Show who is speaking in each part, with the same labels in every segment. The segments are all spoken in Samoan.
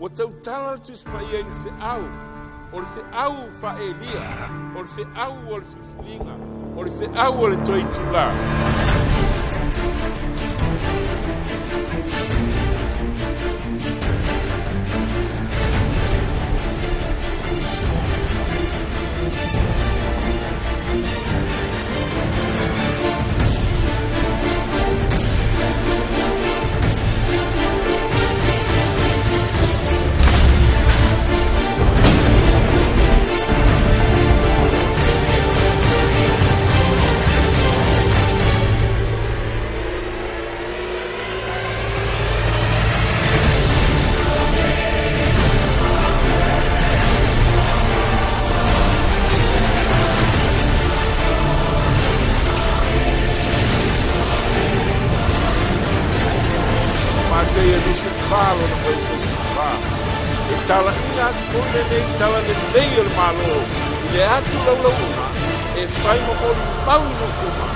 Speaker 1: Ua tautala le Tusi Paia i le feau, o le feau faa-Elia, o le feau o le filifiliga, o le feau o le toe itulā. Mateia 24 lona fuaiupu 14. E talaiina atu foi lenei tala lelei o le Malo i le atu laulauga e fai ma molimau i nuu uma,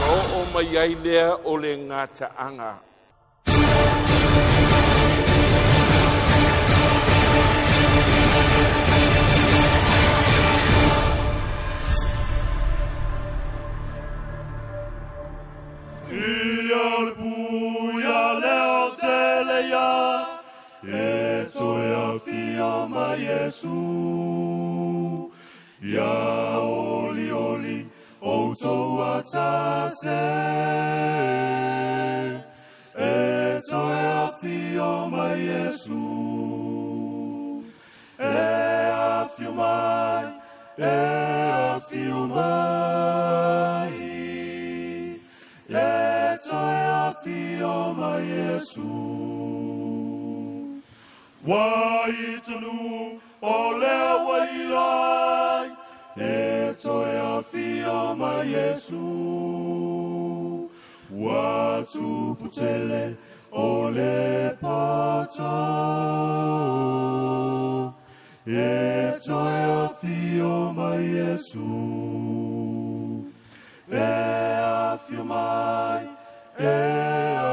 Speaker 1: ona oo mai ai lea o le gataaga.
Speaker 2: Ia le puia leo tele ia, e toe afio mai Iesu. Ia oli oli outou atase, e toe afio mai Iesu. E afio mai, e afio mai, e toe afio mai Iesu. Wai tonu o lea wailai, e toe afio mai Iesu. Ua tupu tele o le poto, e toe afio mai Iesu. E afio mai, e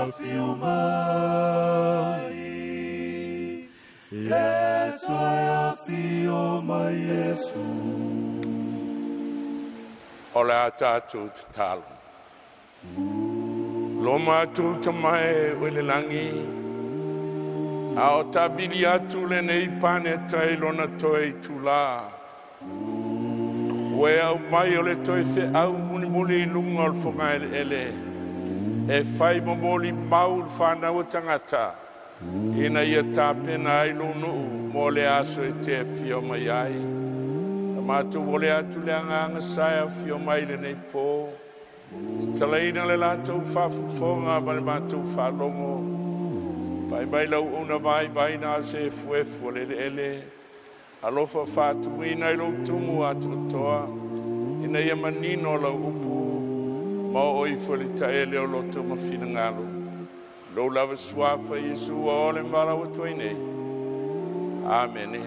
Speaker 2: afio mai, e toe afio mai Iesu.
Speaker 1: O le a tatou tatalo. Lo matou Tama e o i le lagi, a o taavili atu lenei paneta i lona toe itulā, ua e aumai o le toe feau mulimuli i luga o le fogaeleele e fai ma molimau i le fanau a tagata, ina ia tapena ai lou nuu mo le aso e te afio mai ai. Na matou ole atu le agaga sa e afio mai i lenei po, tatalaina le latou faafofoga ma le matou faalogo, pai mai lau auauna vaivai na o se efuefu o le eleele, alofa faatumuina i lou tumu atoatoa, ina ia manino lau upu ma oo ifo i le taele o loto ma finagalo. Lou lava suafa Iesu ua ole ma valaau atu ai nei. Amene.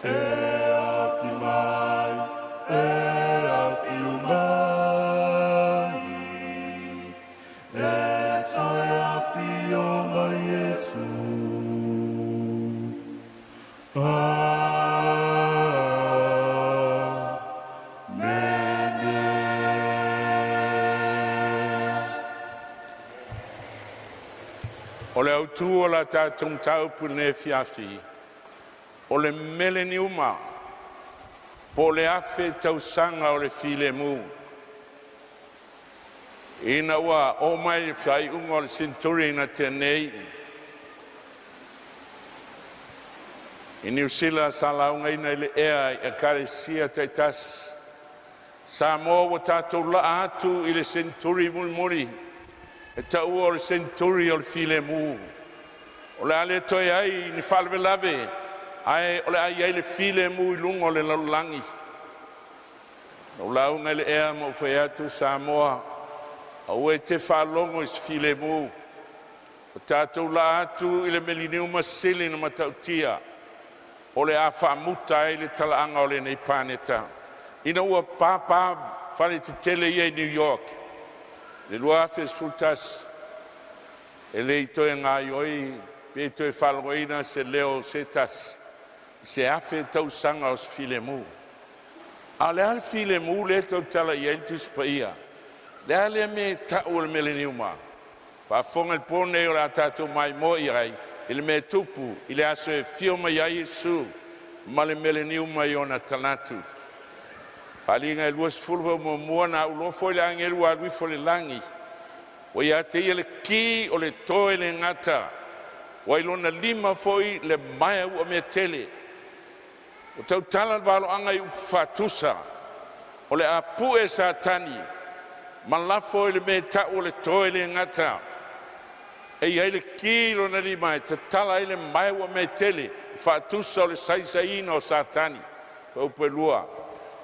Speaker 2: E afio mai, e afio mai, e toe afio mai Iesu. Amene.
Speaker 1: O le autū o la tatou mataupu i lenei afiafi, o le meleniuma po o le 1000 tausaga o le filemu. Ina ua oo mai le faaiuga o le seneturi na tea nei i Niu Sila sa laugaina i le ea i ekalesia taitasi, Samoa ua tatou laa atu i le seneturi mulimuli e taua o le seneturi o le filemu. O le a le toe i ai ni faalavelave ae o le a i ai le filemu i luga o le lalolagi. Na ou lauga i le ea ma ou fai atu, Samoa, aua e te faalogo i se filemu. Ua tatou laa atu i le meleniuma sili ona matautia o le a faamuta ai le talaaga o lenei paneta. Ina ua papa faletetele ia i New York i le 2011, E le i toe gaoioi pe toe faalogoina se leo o se tasi i se 1000 tausaga o se filemu. A o le a le filemu lea e tautala i ai le Tusi Paia? O le a lea mea e tau o le meleniuma? Faafofoga i le po nei o le a tatou maimoa i ai i le mea e tupu i le aso e afio mai ai Iesu ma le meleniuma i ona tagata. Faaaliga e 20 faamuamua. Na ou iloa foi le agelu ua alu ifo i le lagi, ua ia te ia le ki o le toe le gata, ua i lona lima foi le maea uameatele. Ua tautala le valoaga i upu faatusa, o le a pue Satani ma lafo i le mea e tau o le toe le gata, e i ai le ki i lona lima e tatala ai le maea uameatele, faatusa o le saisaiina o Satani. Fuaiupu 2.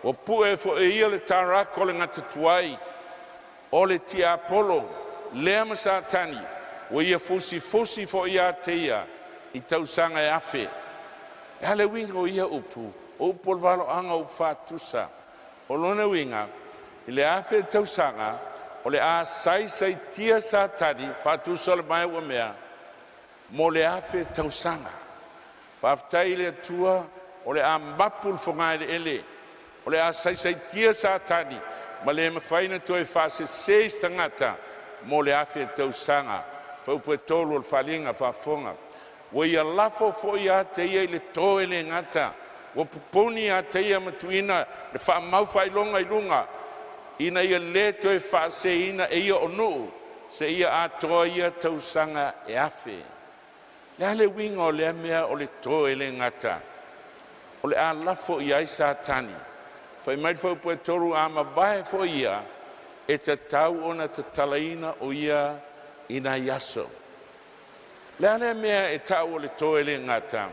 Speaker 1: Ua pue foi e ia le tarako o le gata tuai, o le tiapolo lea ma Satani, ua ia fusifusi foi ia te ia i tausaga e 1000. O le a le uiga o ia upu? O upu o le valoaga o upu faatusa. O lona uiga, i le 1000 tausaga o le a saisaitia Satani faatusa o le maea ua mea mo le 1000 tausaga. Faafetai i le Atua o le a mapu le fogaeleele, o le a saisaitia Satani ma le mafai ona toe faasese i se tagata mo le 1000 tausaga. Fuaiupu 3 o le Faaaliga Faafofoga. Ua ia lafo foi ia te ia i le toe le gata, ua pupuni ia te ia ma tuuina le faamaufaailoga i luga, ina ia le toe faaseseina e ia o nuu, seia atoa ia tausaga e 1000. O le a le uiga o lea mea o le toe le gata o le a lafo i ai Satani? Fai mai le fuaiupu 3, a mavae foi ia, e tatau ona tatalaina o ia i nai aso. O le a lea mea e tau o le toe le gata?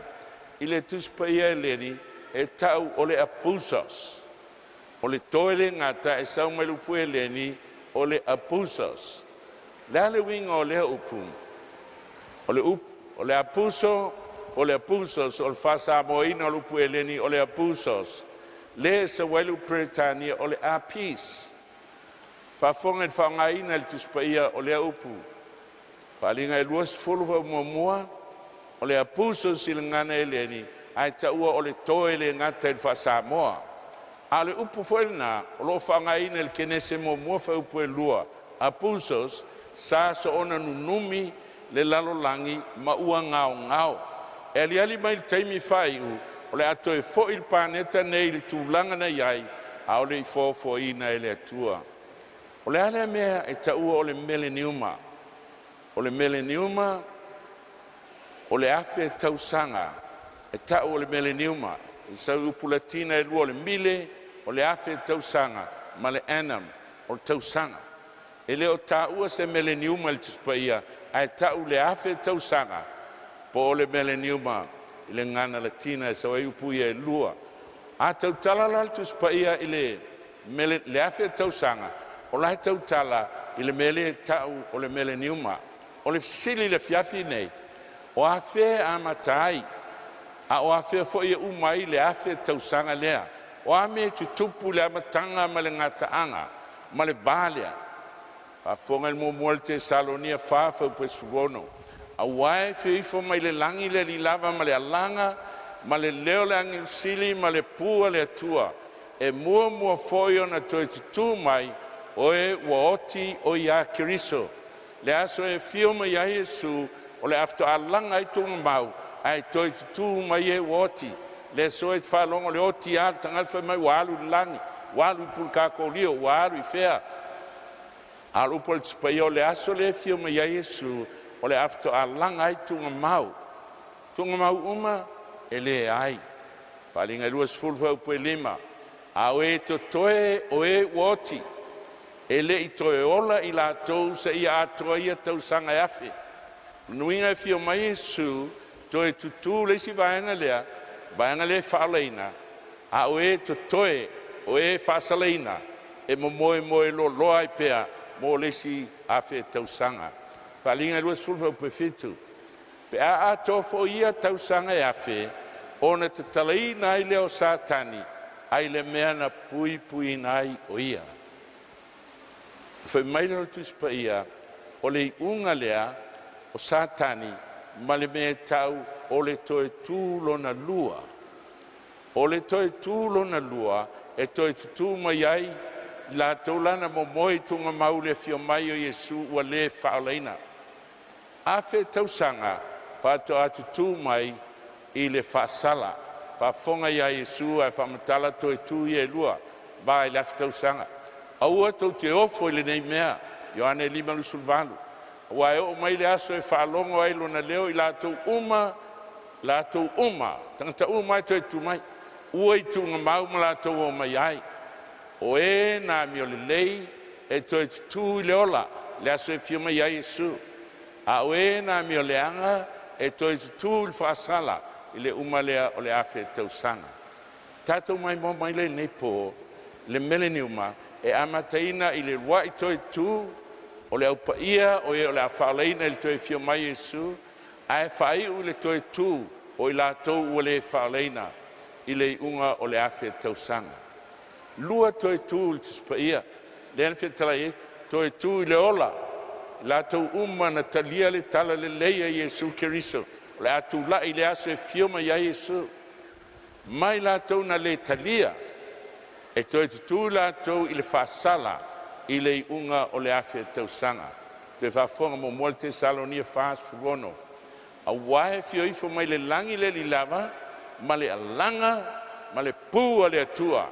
Speaker 1: I le Tusi Paia Heleni e tau o le abousos. O le toe le gata e sau mai le upu Heleni o le abousos. O le a le uiga o lea upu? O le upu o le abuso po o le abousos o le faa-Samoaina o le upu Heleni o le abousos, lea e sau ai le upu Peretania o le appease. Faafofoga i le faaaogaina e le Tusi Paia o lea upu. Faaaliga e 20 faamuamua, o le abusos i le gagana Heleni ae taua o le toe le gata i le faa-Samoa. A o le upu foi lena o lo o faaaogaina i le Kenese 1 fuaiupu 2, abusos sa soona nunumi le lalolagi ma ua gaogao. E aliali mai i le taimi faaiu o le a toe foi le paneta nei i le tulaga na i ai a o le i foafoaina e le Atua. O le a lea mea e taua o le meleniuma? O le meleniuma o le 1000 tausaga e tau o le meleniuma. E sau i upu Latina e lua o le mille, o le afe tausaga ma le annum o le tausaga. E le o taua se meleniuma i le Tusi Paia, ae tau le 1000 tausaga po o le meleniuma i le gagana Latina e sau ai upu ia e lua. A tautala la le Tusi Paia i le 1000 tausaga, o la e tautala i le mea lea e tau o le meleniuma. O le fesili i le afiafi lenei, o afea e amata ai, a o afea foi e uma ai le 1000 tausaga lea? O a mea e tutupu i le amataga ma le gataaga ma le va lea? Faafofoga i le 1 a Tesalonia 4:16, “Aua e afio ifo mai le lagi le Alii lava ma le alaga ma le leo o le agelu sili ma le pu a le Atua, e muamua foi ona toe tutū mai o e ua oti o ia Keriso. Le aso e afio mai ai Iesu, o le a faatoa laga ai tuugamau ae toe tutū mai e ua oti.” Le aso e te faalogo i le oti lava o le tagata fai mai ua alu i le lagi, ua alu i pulutakolio, ua alu i fea. A o le upu a le Tusi Paia, o le aso lea e afio mai ai Iesu, o le a faatoa laga ai tuugamau. Tuugamau uma? E leai. Faaaliga e 20 fuaiupu 5, a o e totoe o e ua oti, e le i toe ola i latou seia atoa ia tausaga e 1000. O lona uiga e afio mai Iesu toe tutū le isi vaega lea, vaega lea e faaolaina, a o e totoe o e faasalaina e momoemoe loaloa ai pea mo le isi 1000 tausaga. Faaaliga e 20 fuaiupu 7, pe a atoa foi ia tausaga e 1000, ona tatalaina ai lea o Satani ai le mea na puipuiina ai o ia. Fai mai lea o le Tusi Paia, o le iuga lea o Satani ma le mea e tau o le toe tu lona lua. O le toe tu lona lua e toe tutū mai ai i latou la na momoe i tuugamau i le afio mai o Iesu ua le faaolaina. 1000 tausaga faatoa tutū mai i le faasala. Faafofoga ia Iesu ae faamatala toe tu ia e lua, va i le 1000 tausaga. Aua tou te ofo i lenei mea. Ioane 5:28. Aua e oo mai le aso e faalogo ai i lona leo i latou uma, latou uma, tagata uma lava e toe tutu mai, ua i tuugamau ma latou omai ai. O e na amiolelei e toe tutū i le ola, le aso e afio mai ai Iesu, a o e na amioleaga e toe tutū i le faasala i le uma lea o le 1000 tausaga. Tatou maimoa mai lea i lenei po i le meleniuma e amataina i le uluai toe tu o le Au Paia o e o le a faaolaina i le toe afio mai o Iesu, ae faaiu i le toe tu o i latou ua le faaolaina i le iuga o le 1000 tausaga. Lua toe tu i le Tusi Paia lea na fetalai ai, toe tu i le ola, i latou uma na talia le talalelei a Iesu Keriso o le a tulai i le aso e afio mai ai Iesu, ma i latou na le talia, e toe tutū i latou i le faasala i le iuga o le 1000 tausaga. Toe faafofoga muamua le Tesalonia 4:16, aua e afio ifo mai le lagi le Alii lava ma le alaga ma le pu a le Atua,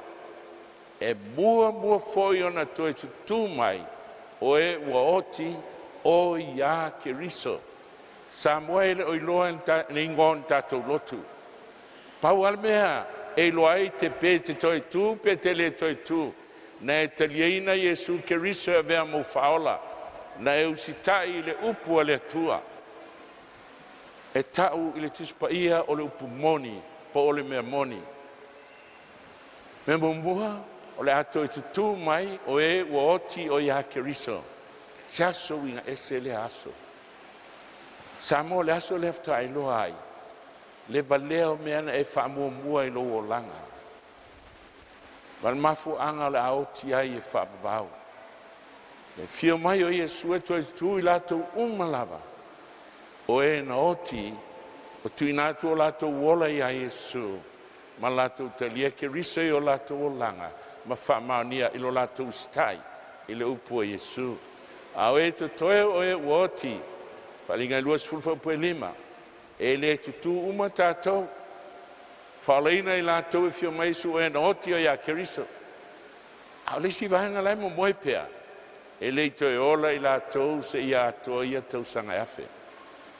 Speaker 1: e muamua foi ona toe tutū mai o e ua oti o ia Keriso. Samoa e le o iloa e ni igoa o ni tatou lotu. Pau lava le mea e iloa ai pe te toe tu pe te le toe tu, na e taliaina Iesu Keriso e avea ma ou faaola, na e usitai i le upu a le Atua. E tau i le Tusi Paia o le upu moni po o le mea moni. Mea muamua, o le a toe tutū mai o e ua oti o ia Keriso. Se aso uiga ese lea aso. Samoa, o le aso lea faatoa e iloa ai le valea o mea na e faamuamua i lou olaga, ma le mafuaaga o le a oti ai e faavavau. Le afio mai o Iesu e toe tutu i latou uma lava o e na oti ua tuuina atu o latou ola ia Iesu ma latou talia Keriso i o latou olaga ma faamaonia i lo latou usitai i le upu a Iesu. A o e totoe o e ua oti, Faaaliga 20 fuaiupu e 5, e le tutū uma tatou, faaolaina i latou e afio mai Iesu o e na oti ia Keriso. A o le isi vaega la e momoe pea, e le i toe ola i latou seia atoa ia tausaga e 1000.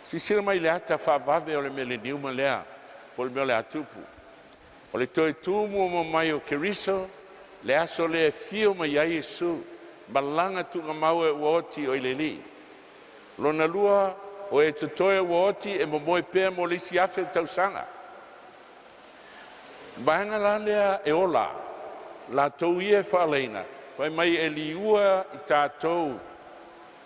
Speaker 1: Silasila mai i le ata faavave o le meleniuma lea po o le mea o le a tupu. O le toe tu muamua mai o Keriso, le aso lea e afio mai ai Iesu, malaga tuugamau e ua oti o i le Alii. Lona lua, o e totoe ua oti e momoe pea mo le isi 1000 tausaga. Vaega la lea e ola, latou ia e faalaina, fai mai e liua i tatou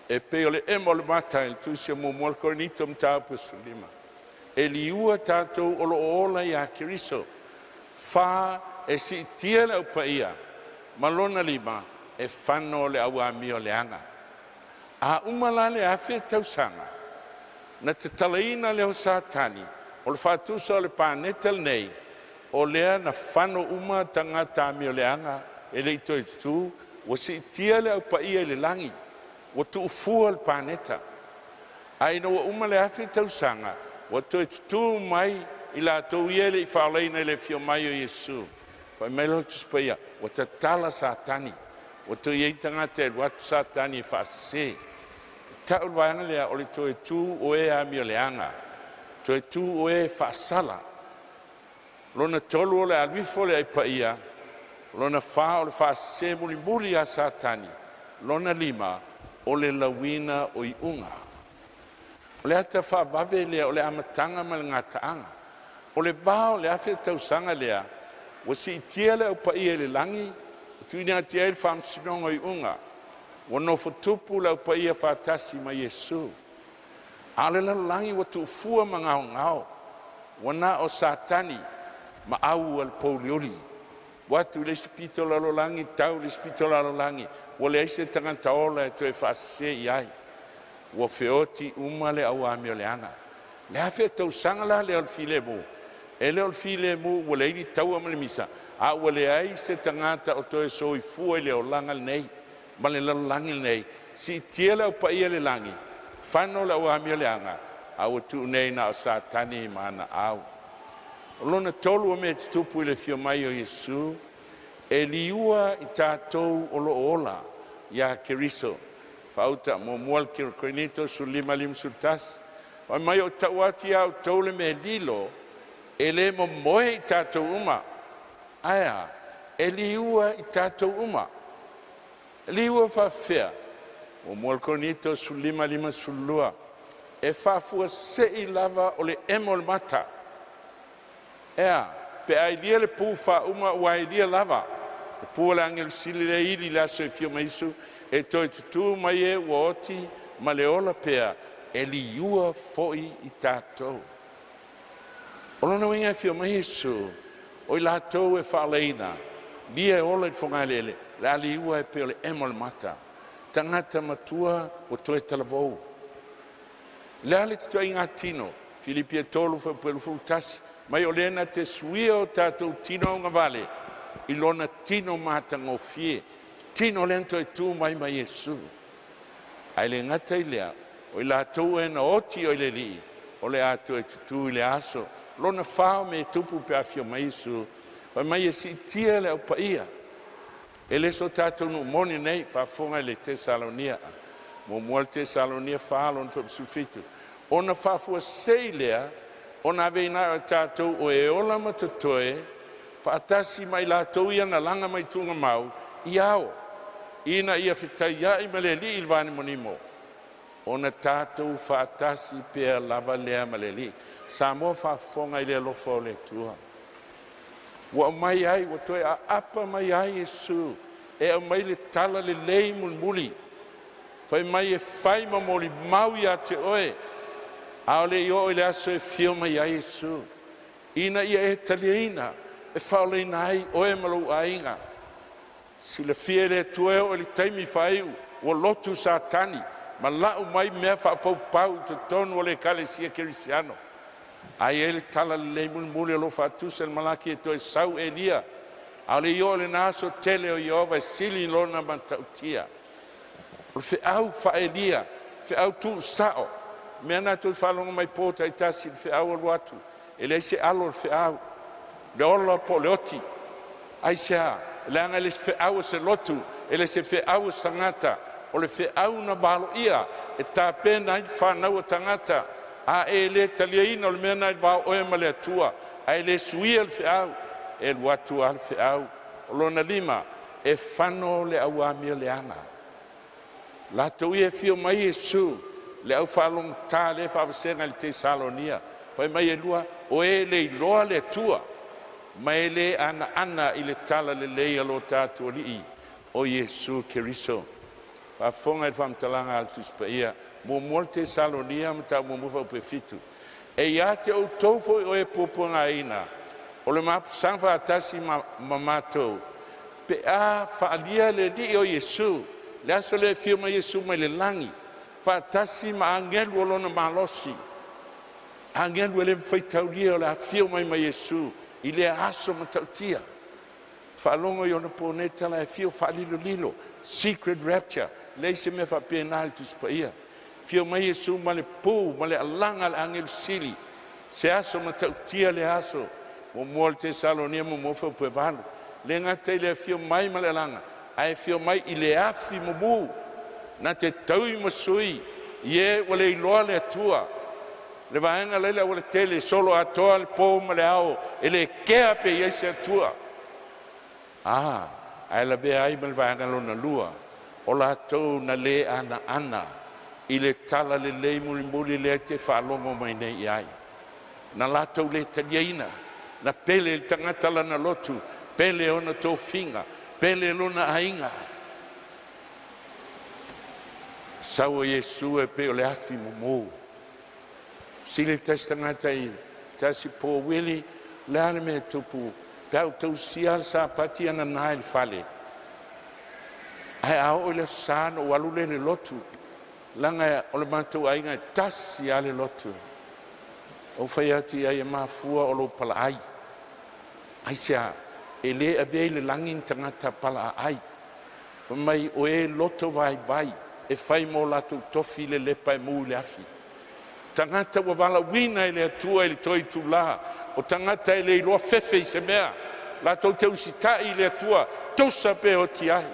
Speaker 1: e pei o le emo o le mata i le tusi muamua a Korinito mataupu 15. E liua tatou o lo o ola ia Keriso. Fa, e siitia le aupaia, ma lona lima, e fano le au amioleaga. A uma la le 1000 tausaga, na tatalaina lea o Satani, o le faatusa o le paneta lenei, o lea na fano uma tagata amioleaga e le i toe tutu, ua siitia le aupaia i le lagi, ua tuufua le paneta. Ae ina ua uma le 1000 tausaga, ua toe tutū mai i latou ia e le i faaolaina i le afio mai o Iesu. Fai mai la le Tusi Paia, ua tatala Satani, ua toe i ai tagata e alu atu Satani e faasese. Tau le vaega lea o le toe tu o e amioleaga, toe tu o e faasala. Lona tolu o le alu ifo o le ai paia. Lona fa o le faasese mulimuli a Satani. Lona lima o le lauina o iuga. O le ata faavave lea o le amataga ma le gataaga. O le va o le 1000 tausaga lea, ua siitia le aupaia i le lagi, ua tuuina atu i ai le faamasinoga o iuga, ua nofo tupu le aupaia faatasi ma Iesu. A o le lalolagi ua tuufua ma gaogao, ua na o Satani ma au a le pouliuli, ua atu i le isi pito o le lalolagi tau i le isi pito o le lalolagi, ua leai se tagata ola e toe faasese i ai. Ua feoti uma le au amioleaga. Le afe tausaga la lea o le filemu, e le o le filemu ua leai ni taua ma le misa, a ua leai se tagata o toe soifua i le olaga lenei ma le lalolagi lenei. Siitia le au paia i le lagi, fano le au amioleaga, a ua tuu nei na o Satani ma ana au. O lona tolu o mea e tutupu i le afio mai o Iesu, e liua i tatou o lo o ola ia Keriso. Faauta muamua le Korinito 15:51, fai mai ou te tau atu ia outou le mea lilo, e le momoe i tatou uma. Ae a? E liua i tatou uma. E liua faafefea? 1 Korinito 15:52, e faafuasei lava o le emo o le mata. E a? Pe a ilia le pu faauma ua ilia lava. Le pu a le agelu sili lea e ili i le aso e afio mai ai Iesu, e toe tutū mai e ua oti ma le ola pea, e liua foi i tatou. O lona uiga e afio mai Iesu, o i latou e faalaina, lia e ola i le fogaeleele, o le a liua e pei o le emo o le mata. Tagata matua ua toe talavou. Le a le ituaiga tino? Filipi e 3 fuaiupu 21, mai o le na te suia o tatou tino augavale i lona tino matagofie, tino lea na toe tu mai ma Iesu. Ae le gata i lea, o i latou e na oti i le Alii, o le a toe tutū i le aso. Lona fa o mea e tupu pe afio mai Iesu, fai mai e siitia le au paia. E le so tatou nuu moni nei, faafofoga i le Tesalonia. 1 Tesalonia 4 lona fuaiupu 17, ona faafuasei lea ona aveina ai o tatou o e ola ma totoe faatasi ma i latou ia na laga mai tuugamau i ao, ina ia fetaiai ma le Alii i le vanimonimo, ona tatou faatasi pea lava lea ma le Alii. Samoa faafofoga i le alofa o le Atua ua aumai ai, ua toe aapa mai ai Iesu e aumai le tala lelei mulimuli. Fai mai e fai ma molimau ia te oe, a o le i oo i le aso e afio mai ai Iesu, ina ia e taliaina e faaolaina ai oe ma lou aiga. Silafia e le Atua e oo i le taimi faaiu ua lotu Satani ma lau mai mea faapaupau i totonu o le Ekalesia Kerisiano. Ae i ai le tala lelei mulimuli o lo o faatusa e le Malaki e toe sau Elia, a o le i oo i lena aso tele o Ieova e sili lona matautia. O le feau faa-Elia, feau tuusao, mea na tou faalogo mai po taitasi i le feau alu atu, e leai se alo o le feau, le ola po o le oti. Aisea? Leaga e le o se feau a se lotu, e le o se feau a se tagata, o le feau na valoia e tapena ai le fanau a tagata. A e le taliaina o le mea lena e va o oe ma le Atua, ae le suia le feau, e alu atu lava le feau. O lona lima, e fano le au amioleaga. Latou ia e afio mai Iesu, le aufaalogogata lea e faavasega e le Tesalonia, fai mai e lua, o e le iloa le Atua ma e le anaana i le talalelei a lo tatou Alii o Iesu Keriso. Faafofoga i le faamatalaga a le Tusi Paia, 1 Tesalonia mataupu muamua fuaiupu 7. E ia te outou foi o e puapuagaina o le mapusaga faatasi ma matou pe a faalia le Alii o Iesu, le aso lea e afio mai Iesu mai le lagi faatasi ma agelu o lona malosi, agelu e le faitaulia o le afio mai ma Iesu i lea aso matautia. Faalogo i ona po nei tala e afio faalilolilo, secret rapture, leai se mea faapena i le Tusi Paia. Afio mai Iesu ma le pu ma le alaga a le agelu sili, se aso matautia lea aso. 1 Tesalonia muamua fuaiupu 8. Le gata i le afio mai ma le alaga, ae afio mai i le afi mumu na te taui ma sui i e ua le iloa le Atua. Le vaega la i le aualatele solo atoa le po ma le ao e le kea pe i ai se Atua. Ae lavea ai ma le vaega lona lua, o latou na le anaana i le talalelei mulimuli lea e te faalogo mai nei i ai, na latou le taliaina, na pele i le tagata lana lotu, pele ona tofiga, pele lona aiga. Sau o Iesu e pei o le afi mumu. Fesili le tasi tagata i tasi po uili, le a le mea e tupu pe a ou tausia le Sapati ia nana i le fale, ae a oo i le Aso Sa ona ou alu lea i le lotu. Leaga o le matou aiga e tasi lava le lotu. Ou fai atu i ai, e mafua o lou palaai. Aisea? E le avea i le lagi ni tagata palaaai. Fai mai o e loto vaivai e fai mo latou tofi le lepa e mu i le afi. Tagata ua valaauina e le Atua i le toe itula, o tagata e le iloa fefe i se mea, latou te usitai i le Atua, tusa pe oti ai.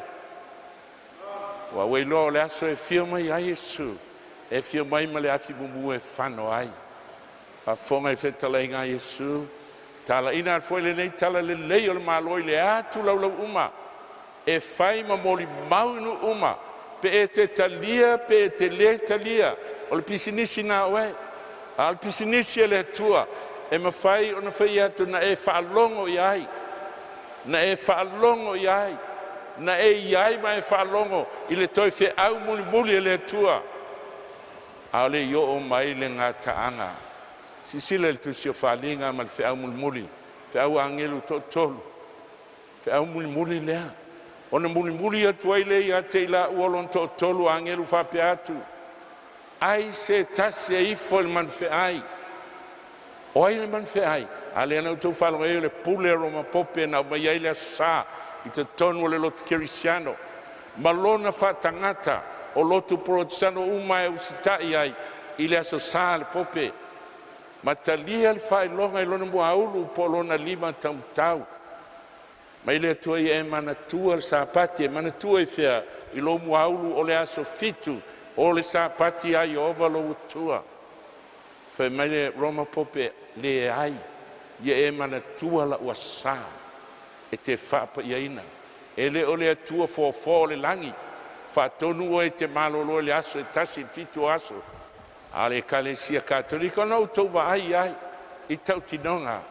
Speaker 1: Aua ua iloa o le aso e afio mai ai Iesu, e afio mai ma le afi mumu e fano ai. Faafofoga i fetalaiga a Iesu, talaiina foi lenei Talalelei o le Malo i le atu laulau uma e fai ma molimau i nuu uma, pe e te talia pe e te le talia, o le pisinisi lena a oe. A o le pisinisi a le Atua, e mafai ona fai atu na e faalogo i ai, na e faalogo i ai, na e i ai ma e faalogo i le toe feau mulimuli a le Atua, a o le i oo mai le gataaga. Silasila i le tusi o Faaaliga ma le feau mulimuli, feau a agelu e toatolu, feau mulimuli lea, ona mulimuli atu ai lea ia te i laua lona toatolu o agelu faapea atu, ai se tasi e ifo i le manufeai. O ai le manufeai? A lea na outou faalogo i ai o le pule a Roma Pope na aumai ai le Aso Sa i totonu o le lotu kerisiano ma lona faatagata. O lotu Porotesanto uma e usitai ai i le Aso Sa a le Pope ma talia le faailoga i lona muaulu po o lona lima taumatau. Mai le Atua ia e manatua le Sapati, e manatua i fea? I lou muaulu o le aso 7 o le Sapati a Ieova lou Atua. Fai mai le Roma Pope, leai, ia e manatua la'u Aso Sa e te faapaiaina. E le o le Atua foafoa o le lagi, faatonu oe e te malolo i le aso e tasi i le fitu o aso. A o le Ekalesia Katoliko na outou vaai i ai i tautinoga.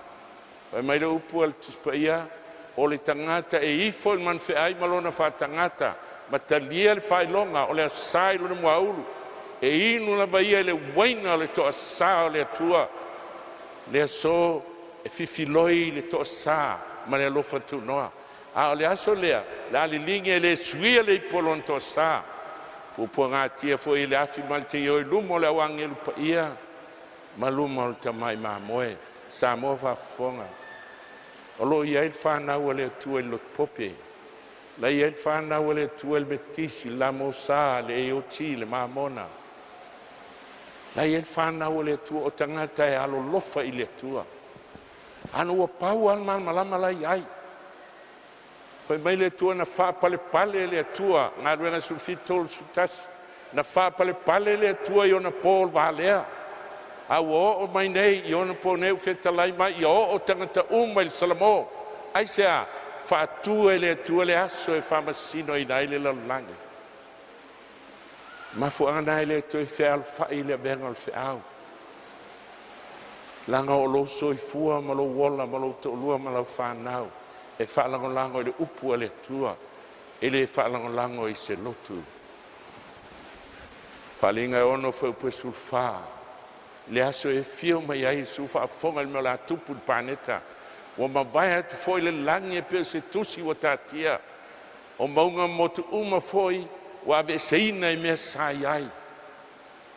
Speaker 1: Fai mai le upu a le Tusi Paia, o le tagata e ifo i le manufeai ma lona faatagata ma talia le faailoga o le Aso Sa i lona muaulu, e inu lava ia i le uaina o le toasa o le Atua. Le aso e fifiloi le toasa ma le alofa tunoa, a o le aso lea o le a liligi e le suia le ipu o lona toasa, puapuagatia foi e le afi ma le teio i luma o le auagelu paia ma luma o le Tamai Mamoe. Samoa faafofoga, o lo o i ai le fanau a le Atua i le Lotu Pope, la e i ai le fanau a le Atua i le Metotisi, le LMS, le AOG, le Mamona. La e i ai le fanau a le Atua o tagata e alolofa i le Atua. Ae ua pau lava le malamalama la e i ai. Fai mai le Atua na faapalepale le Atua, Galuega 17:31, na faapalepale le Atua i ona po o le valea, a ua oo mai nei i ona po nei ua fetalai mai ia oo tagata uma i le salamo. Aisea? Faatu e le Atua le aso e faamasinoina ai le lalolagi. O le mafuaaga lena e le toe fealofai i le avega o le feau, leaga o lou soifua ma lou ola ma lou toalua ma lau fanau e faalagolago i le upu a le Atua, e le faalagolago i se lotu. Faaaliga e 6 fuaiupu e 14, le aso e afio mai ai Iesu, faafofoga i le mea o le a tupu i le paneta. Ua mavae atu foi le lagi e pei o se tusi ua taatia, o mauga ma motu uma foi ua aveeseina i mea sa i ai.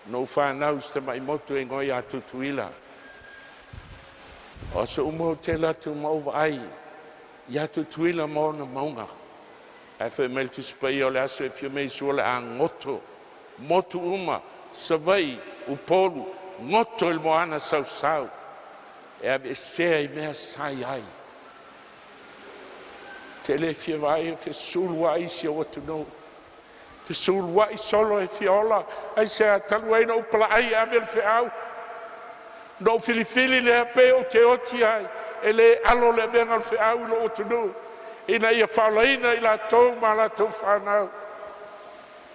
Speaker 1: Na ou fanau i si tamai motu e igoa ia Tutuila. O aso uma ou te alu atu ma ou vaai ia Tutuila ma ona mauga. Ae fai mai le Tusi Paia o le aso e afio mai ai Iesu o le a goto motu uma, Savaii, Upolu, goto i le moana sausau e aveesea i mea sa i ai. Ou te le fia vaai o fesuluai si ou atunuu, fesuluai solo e fia ola. Aisea? Talu ai na ou palaai e ave le feau, na ou filifili lea pe ou te oti ai, e le alo le avega o le feau i lou atunuu, ina ia faaolaina i latou ma a latou fanau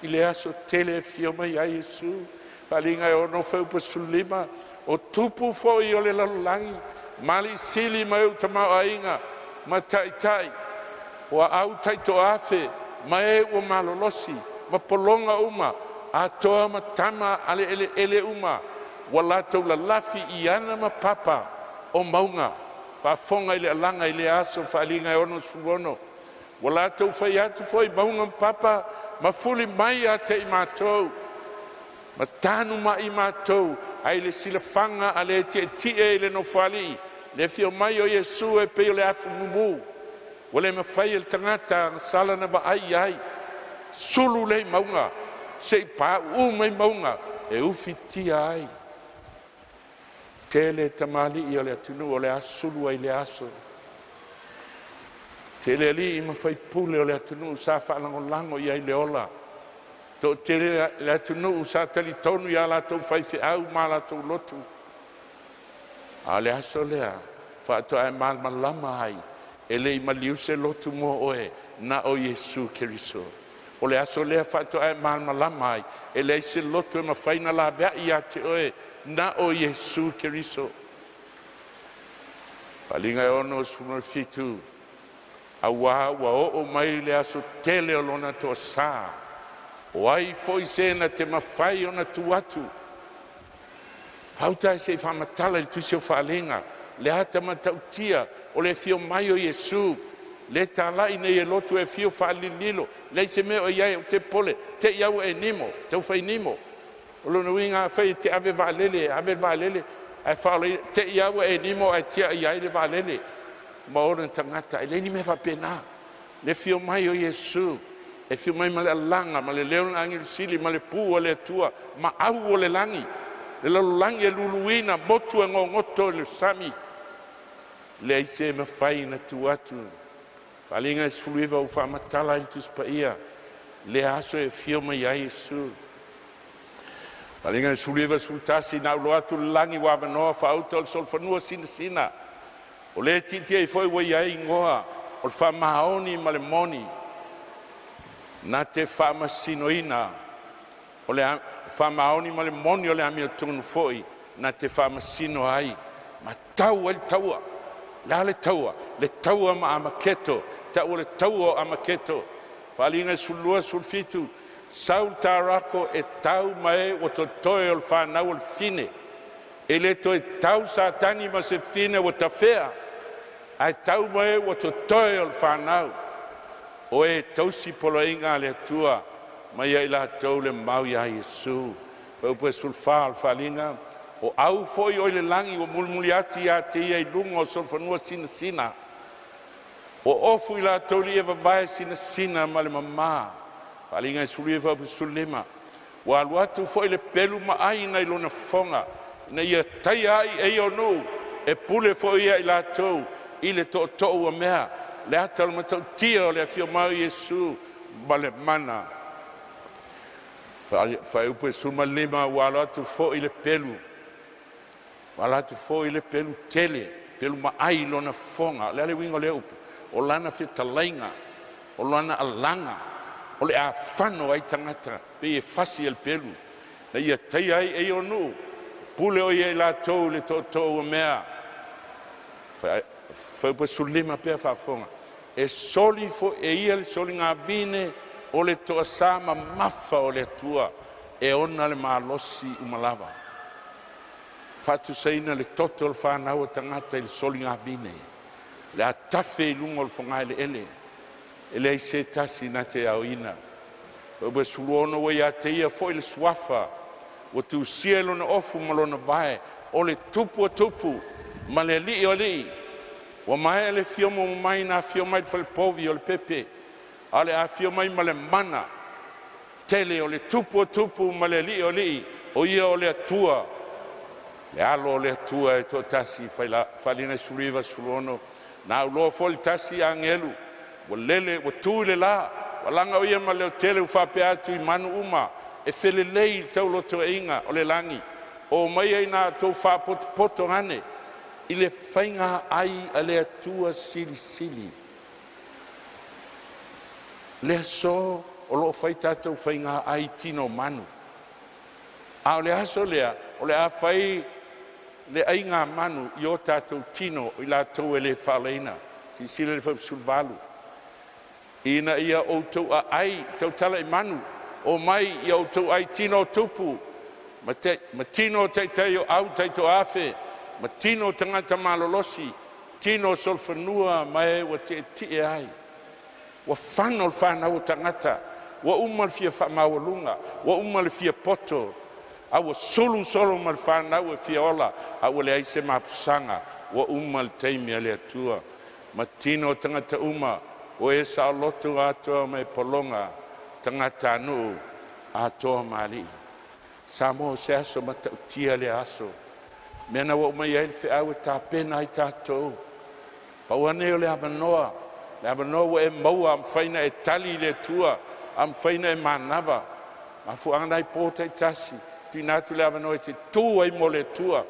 Speaker 1: i le aso tele e afio mai ai Iesu. Faaaliga e 6 fuaiupu 15, o tupu foi o le lalolagi ma alii sili ma e ua tamaoaiga ma taitai, o aau taitoafe ma e ua malolosi ma pologa uma, Atoa ma tama a le eleele uma, ua latou lalafi i ana ma papa o mauga. Faafofoga i le alaga i lea aso. Faaaliga e 66, ua latou fai atu foi i mauga ma papa, mafuli mai ia te i matou. Ma tanuma'i matou ai le silafaga a le tietie i le Nofoalii le afio mai o Iesu e pei o le afu mumu ua le mafai e le tagata agasala ona vaai i ai, sulu lea i mauga seia pauu mai mauga e ufitia ai. Tele tamalii o le atunuu o le a sulu ai i lea aso, tele alii ma faipule o le atunuu sa faalagolago i ai i le ola, toatele le atunuu sa talitonu i a latou faifeau ma latou lotu. A o le aso lea faatoa e malamalama ai, e le i maliu se lotu mo oe, na o Iesu Keriso. O le aso lea faatoa e malamalama ai, e leai se loto e mafai ona laveai ia te oe, na o Iesu Keriso. Faaaliga e 67, auā ua oo mai le aso tele o Lona toasā. O ai foi se na te mafai ona tu atu? Gauta se i faamatala i le tusi o Faaaliga le ata matautia o le afio mai o Iesu, lea e talai nei e lotu e afio faalilolilo, leai se mea o i ai, aua te popole, te i a ua e nimo, taufai nimo. O lona uiga afai e te ave vaalele, e ave le vaalele ae faaolaina, te i lava ua e nimo ae tiai ai le vaalele ma ona tagata. E leai ni mea faapena. Le afio mai o Iesu, e afio mai ma le alaga ma le leo o le agelu sili ma le pu a le Atua ma au o le lagi, le lalolagi e luluina, motu e gogoto i le sami, leai se mafai ona tu atu. Faaaliga 19 ua faamatala ai le Tusi Paia lea aso e afio mai ai Iesu. Faaaliga 19, 11, ina ua alu atu le lagi ua avanoa faauta o le solofanua sinasina. O le tietie ai foi ua i ai igoa o le faamaoni ma le moni, na te faamasinoina o le faamaoni ma le moni o le amiotonu foi na te faamasino ai ma tau ai le taua. O le a le taua? Le taua ma Amaketo, tau o le taua o Amaketo. Faaaliga 12, 17, sau le taarako e tau ma e ua totoe o le fanau a le fafine. E le toe tau Satani ma se fafine ua tafea, ae tau ma e ua totoe o le fanau, o e tausi poloaiga a le Atua ma ia i latou le mau ia Iesu. Fuaiupu 14 o le Faaaliga, o au foi o i le lagi ua mulimuli atu ia te ia i luga o solofanua sinasina, ua ofu i latou le ie vavae sinasina ma le mamā. Faaaliga 19 fuaiupu 15, ua alu atu foi le pelu maai nai lona fofoga ina ia taia ai e ia o nuu, e pule foi ia i latou i le tootoo ua mea. Le ata o le matautia o le afio mai o Iesu ma le mana. Fuaiupu 15 ua alo atu foi le pelu, ua alo atu foi le pelu tele, pelu maai i lona fofoga. O le a le uiga o lea upu? O lana fetalaiga, o lana alaga, o le a fano ai tagata, pei e fasi e le pelu, na ia taia ai e ia o nuu, pule o ia i latou i le tootoo ua mea. Fuaiupu 15 pea faafofoga, e soli foi e ia le soligavine o le toasa mamafa o le Atua e ona le malosi uma lava. Faatusaina le toto o le fanau a tagata i le soligavine, le a tafe i luga o le fogaeleele, e leai se tasi na te aoina. Fuaiupu 16 ua ia te ia foi le Suafa ua tusia i lona ofu ma lona vae, o le Tupu o tupu ma le Alii o alii. Ua maea le afio muamua mai na afio mai le falepovi o le pepe, a o le afio mai ma le mana tele o le Tupu o tupu ma le Alii o alii, o Ia o le Atua, le Alo o le Atua e toatasi. Faaaliga 19, 16 Na auloa foi le tasi agelu ua lele ua tu i le la, ua alaga o ia ma le leotele ua faapea atu i manu uma e felelei i taulotoeaiga o le lagi, o maia ina a outou faapotopoto ane i le faiga ai a le Atua Silisili. Le aso o lo o fai tatou faiga ai i tino o manu, a o le aso lea o le a fai le aigamanu i o tatou tino, o i latou e le faaolaina. Silasila i le fuaiupu 18, ina ia outou aai, tautala i manu, omai ia outou ai tino o tupu ma tino o taitai o au taitoafe ma tino o tagata malolosi, tino o solofanua ma e ua tietie ai. Ua fano le fanau a tagata, ua uma le fia faamaualuga, ua uma le fia poto. A ua sulu solo ma le fanau e fia ola, a ua leai se mapusaga, ua uma le taimi a le Atua ma tino o tagata uma o e saoloto atoa ma e pologa tagatanuu atoa ma alii. Samoa o se aso matautia lea aso, mea na ua aumai ai le feau e tapena ai tatou. Pau lava lenei o le avanoa, le avanoa ua e maua, a mafai ona e tali i le Atua, a mafai ona e manava. O mafuaaga na i po taitasi tuuina atu le avanoa e te tu ai mo le Atua.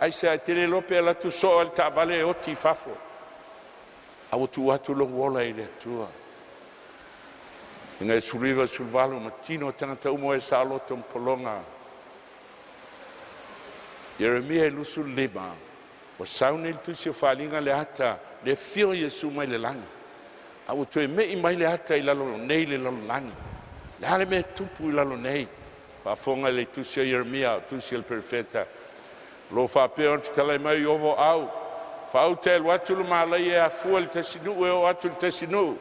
Speaker 1: Aisea? E te le iloa pe alu atu soa le taavale e oti i fafo, a ua tuu atu lou ola i le Atua. Ina 19, 18 ma tino o tagata uma e saoloto ma pologa. Ieremia 25, ua sau nei le tusi o Faaaliga le ata le afio o Iesu mai le lagi, a ua toe mei mai le ata i lalo nei i le lalolagi. O le a le mea e tupu i lalo nei? Faafofoga i le tusi a Ieremia, o le tusi a le perofeta, o lo o faapea ona fetalai mai Ieova o au, faauta e alu atu le malaia e afua i le tasinuu e oo atu i le tasinuu,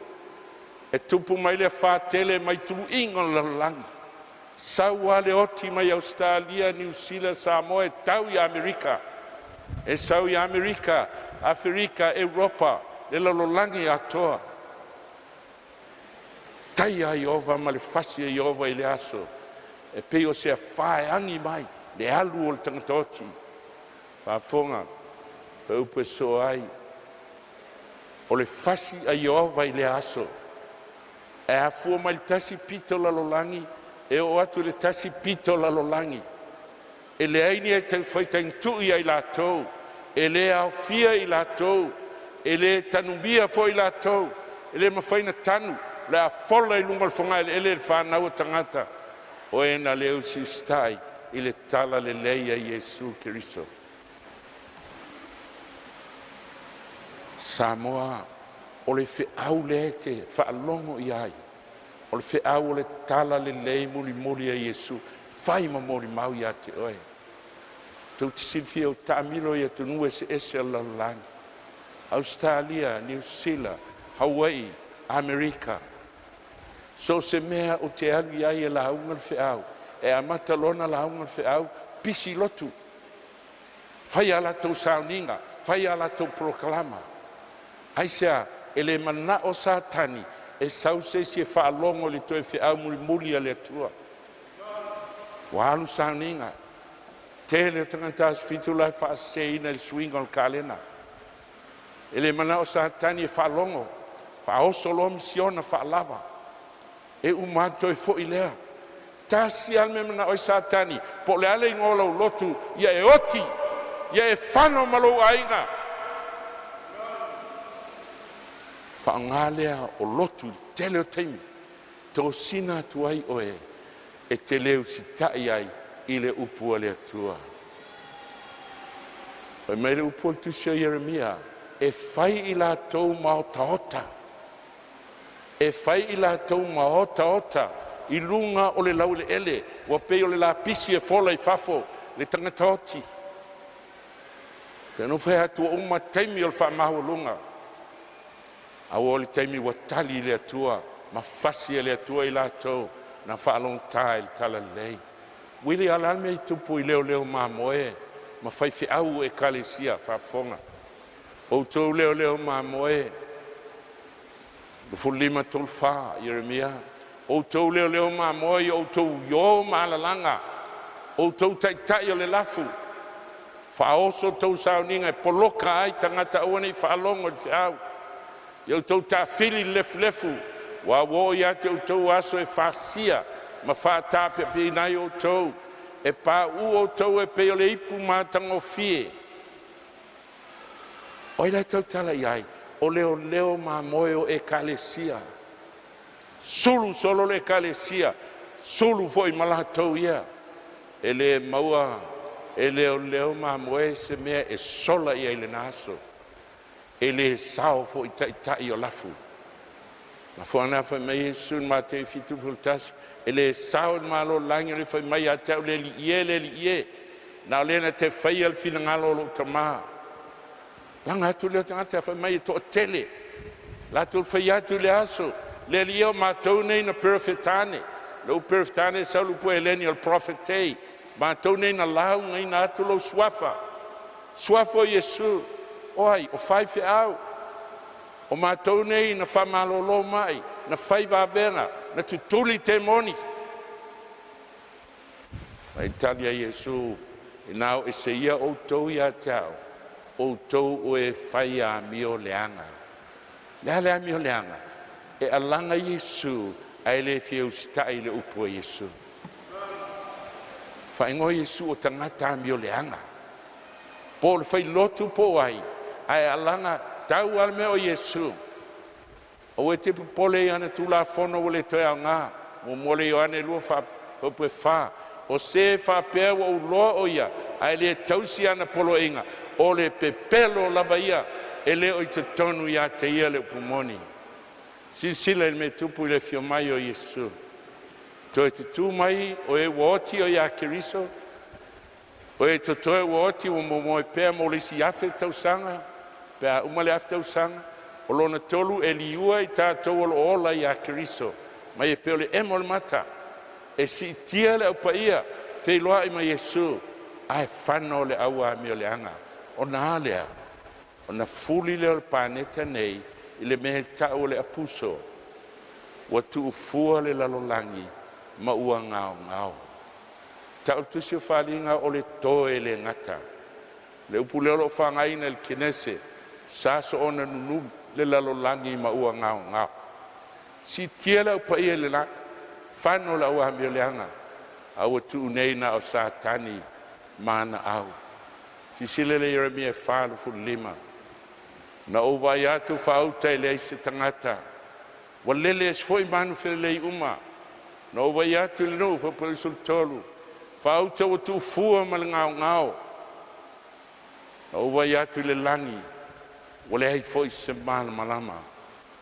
Speaker 1: e tupu mai le afa tele mai tuluiga o le lalolagi, sau lava le oti mai Ausetalia, Niu Sila, Samoa e tau i Amerika, e sau i Amerika, Aferika, Europa, le lalolagi atoa. Tai a Ieova ma le fasi a Ieova i le aso e pei o se afa e agi mai le alu o le tagata oti. Faafofoga faaupu e sosoo ai, o le fasi a Ieova i lea aso e afua mai le tasi pito o le lalolagi e oo atu i le tasi pito o le lalolagi, e leai ni e faitagitui ia i latou, e le aofia i latou, e le tanumia foi i latou, e le mafai ona tanu. O le a fola i luga o le fogaeleele le fanau a tagata o e na le usiusitai i le talalelei a Iesu Keriso. Samoa, o le feau lea e te faalogo i ai, o le feau o le talalelei mulimuli a Iesu, fai ma molimau ia te oe. Tou te silafia ua taamilo i atunuu eseese o le lalolagi, Ausetalia, Niu Sila, Hawaii, Amerika, so o se mea ou te alu ai e lauga le feau, e amata loa ona lauga le feau, pisi lotu, fai a latou sauniga, fai a latou polokalama. Aisea? E le manao Satani e sau se isi e faalogo i le toe feau mulimuli a le Atua. Ua alu sauniga, tele o tagata Aso Fitu la e faaseseina i le suiga o le kalena. E le manao Satani e faalogo, faaoso loa misiona faalava, e uma atu toe foi lea. Tasi lava le mea e manao ai Satani, po o le a le igoa o lau lotu, ia e oti, ia e fano ma lou aiga. Faaaoga lea o lotu i le tele o taimi, tosina atu ai oe e te le usitai ai i le upu a le Atua. Fai mai le upu a le tusi a Ieremia, e fai i latou ma otaota, e fai i latou ma otaota i luga o le laueleele, ua pei o le lapisi e fola i fafo le tagata oti. Pei ona ou fai atu, ua uma taimi o le faamaualuga, ae ua oo i le taimi ua tali le Atua ma fasi e le Atua i latou na faalogogata i le talalelei. Uili a le mea e tupu i leoleo mamoe ma faifeau ekalesia faafofoga. Outou leoleo mamoe 25:34 Ieremia, outou leoleo mamoe ia outou io ma alalaga, outou taitai o le lafu, faaoso tou sauniga e poloka ai tagata aua nei faalogo i le feau. Ia outou tafili le lefulefu, aua ua oo ia te outou aso e fasia ma faataapeapeaina ai outou, e pauu outou e pei o le ipu matagofie. O ai la e tautala i ai? O leoleo mamoe o ekalesia. Sulu solo le ekalesia, sulu foi ma latou ia. E le maua e leoleo mamoe se mea e sola i ai i lena aso. E le sao foi taitai o lafu. Mafuaaga lena fai mai ai Iesu i Mateo 7:11, e le sao i le Malo o le lagi le fai mai ia te au, “Le Alii e, le Alii e,” na o le na te faia le finagalo o lou Tama. Laga atu lea o tagata fai mai e toatele latou fai atu i le aso, “Le Alii e, o matou nei na perofeta ane.” Le upu perofeta ane e sau i le upu Helene o le prophetei, Matou nei na laugaina atu lou Suafa, Suafa o Iesu, o ai? O faifeau. O matou nei na faamalolo mai, na fai vavega, na tutuli temoni. Ae tali a Iesu, ina o ese ia outou ia te a'u, outou o e fai amio leaga. Le a le amio leaga? E alaga Iesu ae le fia usitai i le upu a Iesu. Faaigoa Iesu o tagata amio leaga. Po o le failotu po o ai, ae alaga tau lava le mea o Iesu. Aua e te popole i ana tulafono ua le toe aoga. 1 Ioane 2:4. O se e faapea ua ou iloa o ia, ae le tausi ana poloaiga, o le pepelo lava ia, e le o i totonu ia te ia le upu moni. Silasila i le mea e tupu i le afio mai o Iesu, toe tutū mai o e ua oti ia Keriso, o e totoe ua oti ua momoe pea mo le isi 1000 tausaga pe a uma le 1000 tausaga. O lona tolu e liua i tatou o lo o ola ia Keriso mai e pei o le emo o le mata e siitia le au paia feiloai ma Iesu ae fano le au amioleaga. Ona a lea? Ona fuli lea o le paneta nei i le mea e tau o le apuso, ua tuufua le lalolagi ma ua gaogao. Tau i le Tusi o Faaaliga o le toe le gata. Le upu lea o lo o faaaogaina i le Kenese, sa soona nunumi le lalolagi ma ua gaogao. Siitia le Au Paia i le lagi, fano le au amioleaga, a ua tuu nei na o Satani ma ana au. Silasila ia Ieremia 45, na ou vaai atu faauta e leai se tagata, ua lele ese foi ma manu felelei uma. Na ou vaai atu i le nuu 13, faauta ua tuufua ma le gaogao. Na ou vaai atu i le lagi, ua leai foi se malamalama.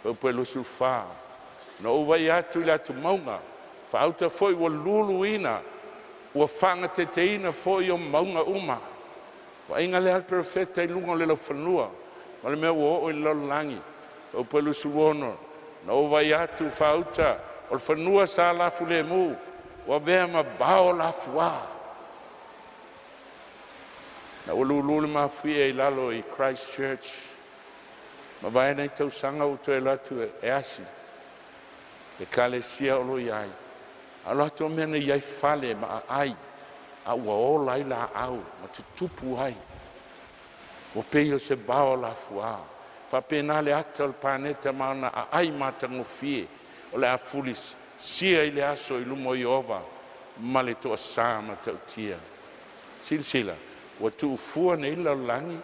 Speaker 1: 24. Na ou vaai atu i le atu mauga, faauta foi ua luluina, ua faagateteina foi o mauga uma. Vaaiga lea a le perofeta i luga o le laufanua ma le mea ua oo i le lalolagi. 26. Na ou vaai atu faauta o le fanua sa lafulemu, ua avea ma vao lafuā. Na ua lulu le mafuie i lalo i Christchurch, mavae nei tausaga ua toe alu atu e asi ekalesia o lo o i ai. A o latou mea na i ai fale ma aai, a ua ola ai laau ma tutupu ai, ua pei o se vao lafuā. E faapena le ata o le paneta ma ona aai matagofie o le a fulisia i le aso i luma o Ieova ma le toasa matautia. Silasila, ua tuufua nei le lalolagi,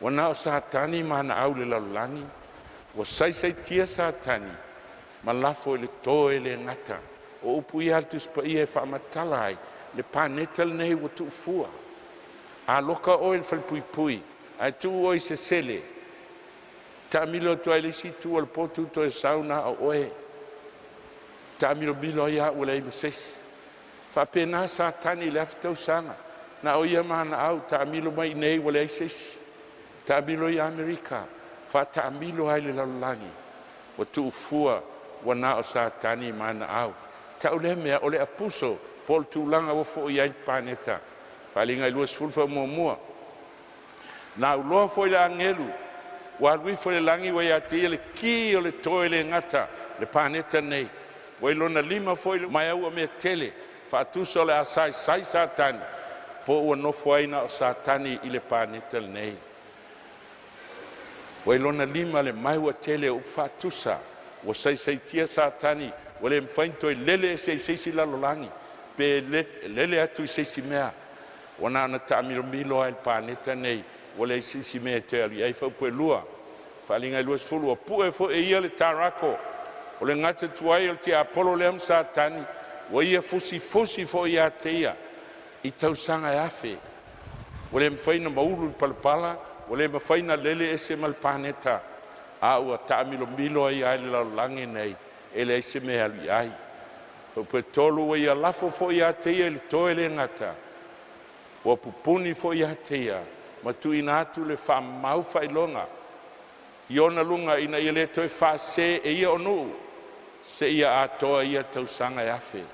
Speaker 1: ua na o Satani ma ana au i le lalolagi, ua saisaitia Satani ma lafo i le toe le gata. O upu ia a le Tusi Paia e faamatala ai le paneta lenei ua tuufua. A loka oe i le falepuipui ae tuu oe i se sele, taamilo atu ai i le isi itu o le potu toe sau na o oe, taamilomilo ai lava ua leai ma se isi. E faapena Satani i le 1000 tausaga, na o ia ma ana au, taamilo mai i inei ua leai se isi, taamilo i Amerika, faataamilo ai i le lalolagi, ua tuufua, ua na o Satani ma ana au. Tau lea mea o le apuso po o le tulaga ua foi ai le paneta. Faaaliga e 20 faamuamua. Na auloa foi le agelu ua alu ifo i le lagi ua ia te ia le ki o le toe le gata, le paneta lenei. Ua i lona lima foi le maea tele, faatusa o le a saisai Satani, po ua nofo ai na o Satani i le paneta lenei. Ua i lona lima le maea tele o upu faatusa, ua saisaitia Satani ua le mafai ona toe lele ese i se isi lalolagi pe lele atu i se isi mea. Ua na ona taamilomilo lava i le paneta lenei, ua leai se isi mea e toe alu i ai. Faupu 2, Faaaliga e 20, ua pue foi e ia le tarato o le gata tuai o le tiapolo lea ma Satani, ua ia fusifusi foi ia te ia i tausaga e 1000. Ua le mafai ona maulu i le palapala, ua le mafai ona lele ese ma le paneta, a ua taamilomilo ai lava i le lalolagi lenei, e leai se mea e alu i ai. Fuaiupu 3, ua ia lafo foi ia te ia le toe le gata, ua pupuni foi ia te ia ma tuuina atu le faamaufaailoga i ona luga ina ia le toe faasese e ia o nuu, seia atoa ia tausaga e 1000.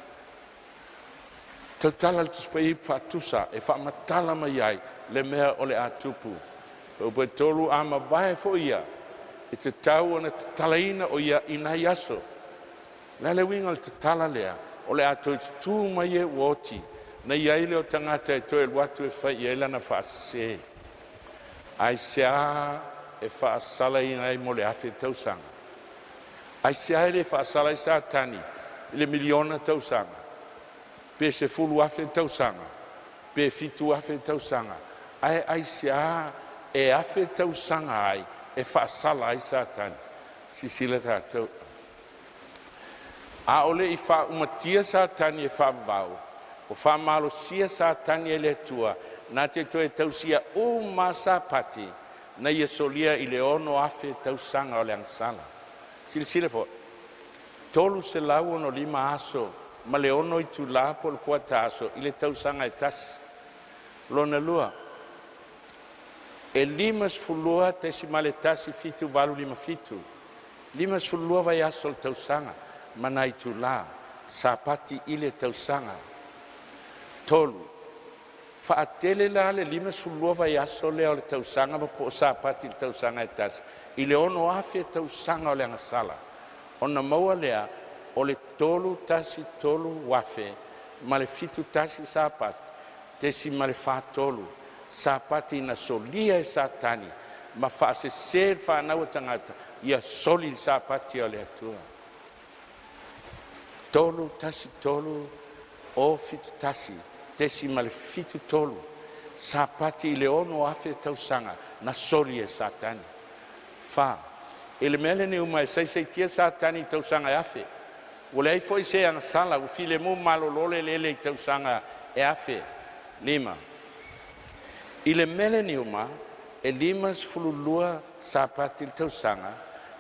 Speaker 1: Tautala le Tusi Paia i upu faatusa e faamatala mai ai le mea o le a tupu. Upu e 3, a mavae foi ia, e tatau ona tatalaina o ia i nai aso. O le a le uiga o le tatala lea? O le a toe tutu mai e ua oti, na i ai lea o tagata e toe alu atu e fai i ai lana faasese. Aisea e faasalaina ai mo le 1000 tausaga? Aisea e le faasala ai Satani i le 1,000,000 tausaga, pe 10,000 tausaga, pe 7,000 tausaga? Ae aisea e 1000 tausaga ai e faasala ai Satani? Silasila tatou, a o le i faaumatia Satani e faavavau, ua faamalosia Satani e le Atua na te toe tausia uma lava Sapati na ia solia i le 6000 tausaga o le agasala. Silasila foi, 365 aso ma le 6 itula po o le kuata aso i le tausaga e tasi. Lona lua, e 52.17857, 52 vaiaso o le tausaga ma nai itula Sapati i le tausaga. 3, faatele la le 52 vaiaso lea o le tausaga ma po o Sapati i le tausaga e tasi i le 6000 tausaga o le agasala, ona maua lea o le 313 afe ma le 71 Sapati .43 Sapati na solia e Satani ma faasese le fanau a tagata ia soli le Sapati a le Atua. 3 1 3 0 7 1.73 Sapati i le 6000 tausaga na soli e Satani. 4. I le mea lenei uma e saisaitia Satani i tausaga e 1000, ua leai foi se agasala, ua filemu malolo le eleele i tausaga e 1000. 5. I le meleniuma e 52 Sapati i le tausaga,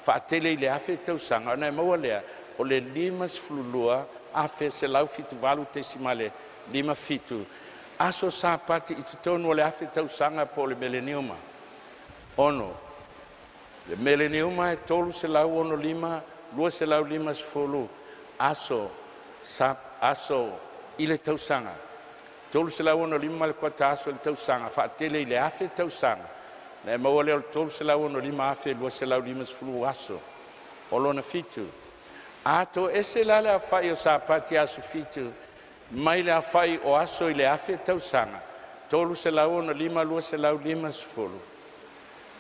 Speaker 1: faatele i le 1000 tausaga, ona e maua lea o le 52,178.57 aso Sapati i totonu o le 1000 tausaga po o le meleniuma. 6. Le meleniuma e 365 250 aso, aso i le tausaga, 365 ma le kuata aso i le tausaga, faatele i le 1000 tausaga, ona e maua lea o le 365,250 aso. O lona fitu, a toese la le aofai o Sapati aso fitu mai le aofai o aso i le 1000 tausaga 365 250,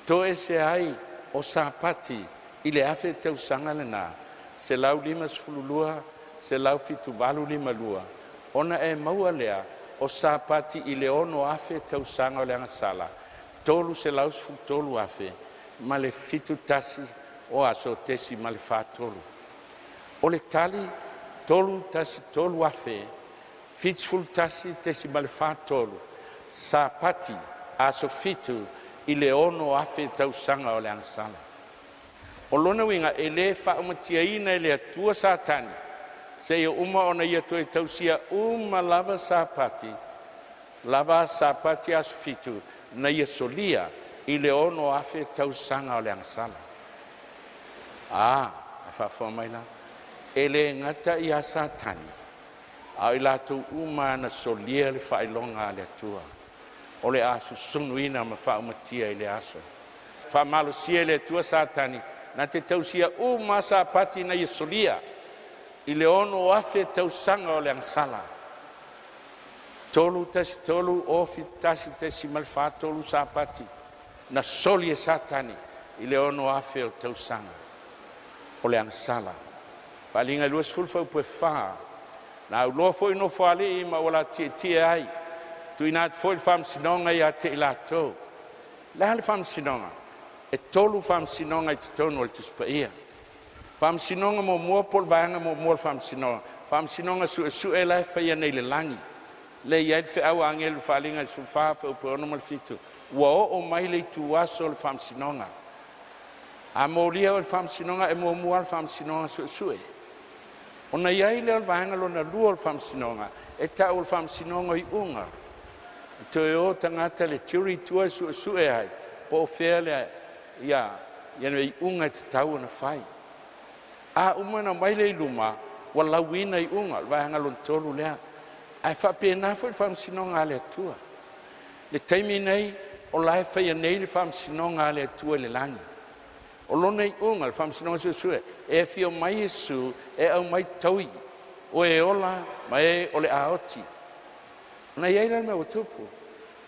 Speaker 1: toese ai o Sapati i le 1000 tausaga lena 152 178 52, ona e maua lea o Sapati i le 6000 tausaga o le agasala 313 afe ma le 71 o aso .43. O le tali, 313 afe 71.43 Sapati aso fitu i le 6000 tausaga o le agasala. O lona uiga e le faaumatiaina e le Atua Satani seia uma ona ia toe tausia uma lava Sapati lava Sapati aso fitu na ia solia i le 6000 tausaga o le agasala. A, e faafofoga mai la, e le gata ia Satani a o i latou uma na solia le faailoga a le Atua o le a susunuina ma faaumatia i lea aso. Faamalosia e le Atua Satani na te tausia uma Sapati na ia solia i le 6000 tausaga o le agasala. 3 1 3 0 7 1 .4 3 Sapati na soli e Satani i le 6000 o tausaga o le agasala. Faaaliga e 20 fuaiupu e 4, na auloa foi Nofoalii ma ua latou tietie ai, tuuina atu foi le faamasinoga ia te i latou. O le a le faamasinoga? E tolu faamasinoga i totonu o le Tusi Paia. Faamasinoga muamua po o le vaega muamua o le Faamasinoga, Faamasinoga Suesue la e faia nei i le lagi, lea e i ai le feau a agelu i le Faaaliga 14 fuaiupu e 6 ma le 7, ua oo mai le ituaso o le faamasinoga. A molia oe i le faamasinoga e muamua lava le faamasinoga suesue. Ona i ai lea o le vaega lona lua o le faamasinoga e ta'u o le faamasinoga o iuga, e toe o tagata le jury i tua e suesue ai po o fea le iuga e tatau ona fai. A uma ona aumai lea i luma ua lauina iuga, o le vaega lona tolu lea. Ae faapena foi le faamasinoga a le Atua. Le taimi nei o la e faia nei le faamasinoga a le Atua i le lagi. O lona iuga, le faamasinoga suesue, e afio mai Iesu e aumai taui o e ola ma e o le a oti. Na i ai la le mea ua tupu,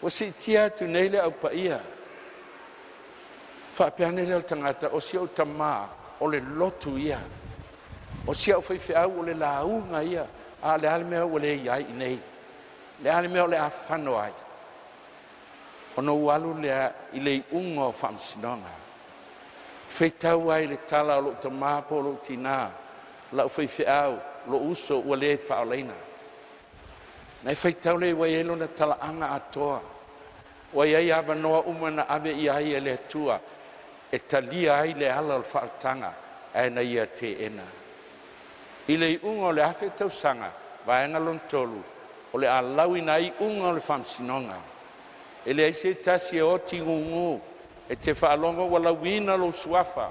Speaker 1: ua siitia atu nei le Au Paia, faapea ane lea o le tagata, o si ou tamā o le lotu ia, o si au faifeau o le lauga ia, a o le a le mea ua le i ai i inei? O le a le mea o le a fano ai? Ona ou alu lea i le iuga o faamasinoga, faitau ai i le tala a lou tama po o lou tina, lau faifeau, lou uso ua le faaolaina. Na e faitau lea ua i ai lona talaaga atoa, ua i ai avanoa uma na ave i ai e le Atua e talia ai le ala o le faaolataga, ae na Ia teena. I le iuga o le 1000 tausaga, vaega lona tolu, o le a lauina ai iuga o le faamasinoga. E leai se tasi e oti gugu e te faalogo ua lauina lou suafa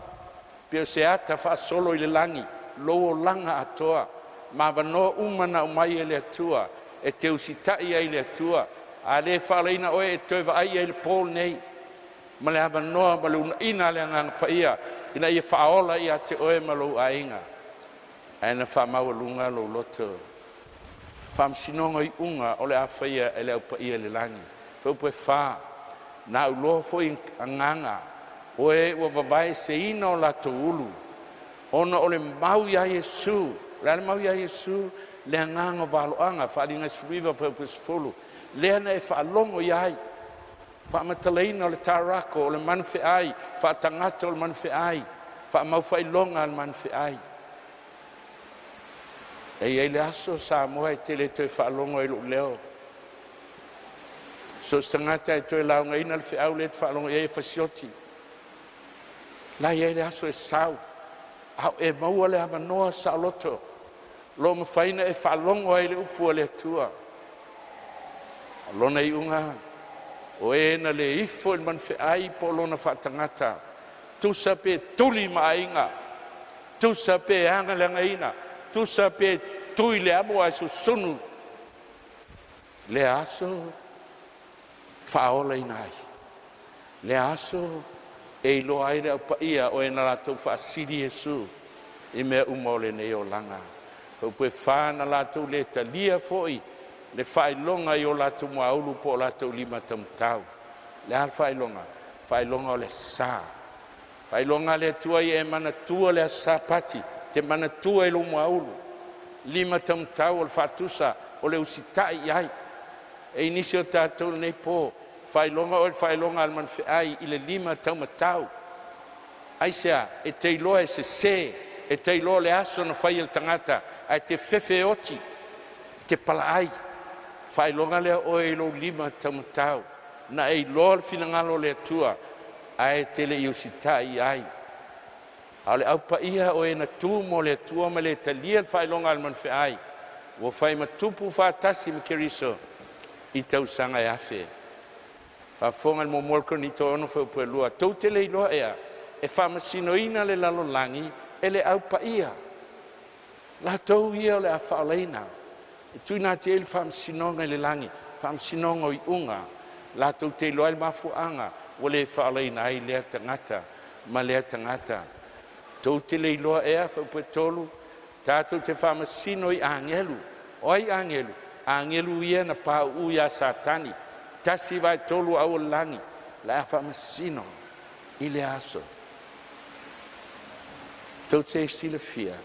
Speaker 1: pe o se ata faasolo i le lagi lou olaga atoa ma avanoa uma na aumai e le Atua e te usitai ai i le Atua. A le faaolaina oe, e te toe vaai i ai i le po lenei ma le avanoa ma le uunaina o le Agaga Paia ina ia faaola ia te oe ma lou aiga. Ae na faamaualuga lou loto, faamasinoga o iuga o le a faia e le Au Paia i le lagi. Fuaiupu 4. Na auloa foi agaga o e ua vavaeseina o latou ulu ona o le mau ia Iesu. O le a le mau ia Iesu? Le agaga o valoaga, Faaaliga 19 fuaiupu 10, lea na e faalogo i ai, faamatalaina o le tauraco o le manu feai, faatagata o le manu feai, faamau faailoga a le manu feai. E i ai le aso Samoa e te le toe faalogo ai i lou leo. So o se tagata e toe laugaina le feau lea e te faalogo i ai e fasioti. O la e i ai le aso e sau, a o e maua le avanoa saoloto o lo o mafai ona e faalogo ai i le upu a le Atua. O lona iuga, o e na le ifo i le manufeai po o lona faatagata, tusa pe tuli ma aiga, tusa pe agaleagaina, tusa pe tui i le amo ae susunu, lea aso faaolaina ai, lea aso e iloa ai le Au Paia o e na latou faasili Iesu i mea uma o lenei olaga. Fuaiupu 4. Na latou le talia foi le faailoga i o latou muaulu po o latou lima taumatau. O le a le faailoga? Faailoga o le sa. Faailoga a le Atua ia e manatua le aso Sapati, e te manatua i lou muaulu, lima taumatau o le faatusa o le usitai i ai. E i ai nisi o tatou i lenei po, faailoga oe i le faailoga a le manu feai i le lima taumatau. Aisea? E te iloa e sese, e te iloa o le aso na fai e le tagata ae te fefe e oti, e te palaai. Faailoga lea oe i lou lima taumatau na e iloa le finagalo o le Atua ae e te le i usitai i ai. A o le Au Paia o e na tu mo le Atua ma le talia le faailoga a le manu feai, ua fai ma tupu faatasi ma Keriso i tausaga e 1000. Faafofoga i le 1 Korinito 6 fuaiupu 2, tou te le iloa ea, e faamasinoina le lalolagi e le Au Paia? Latou ia o le a faaolaina, e tuuina atu i ai le faamasinoga i le lagi, faamasinoga o iuga, latou te iloa ai le mafuaaga ua le faaolaina ai lea tagata ma lea tagata. Tou te le iloa ea, fuaiupu 3, tatou te faamasino i agelu. O ai agelu? Agelu ia na pauu ia Satani, 1/3 o au o le lagi, o le a faamasino i le aso. Tou te silafia,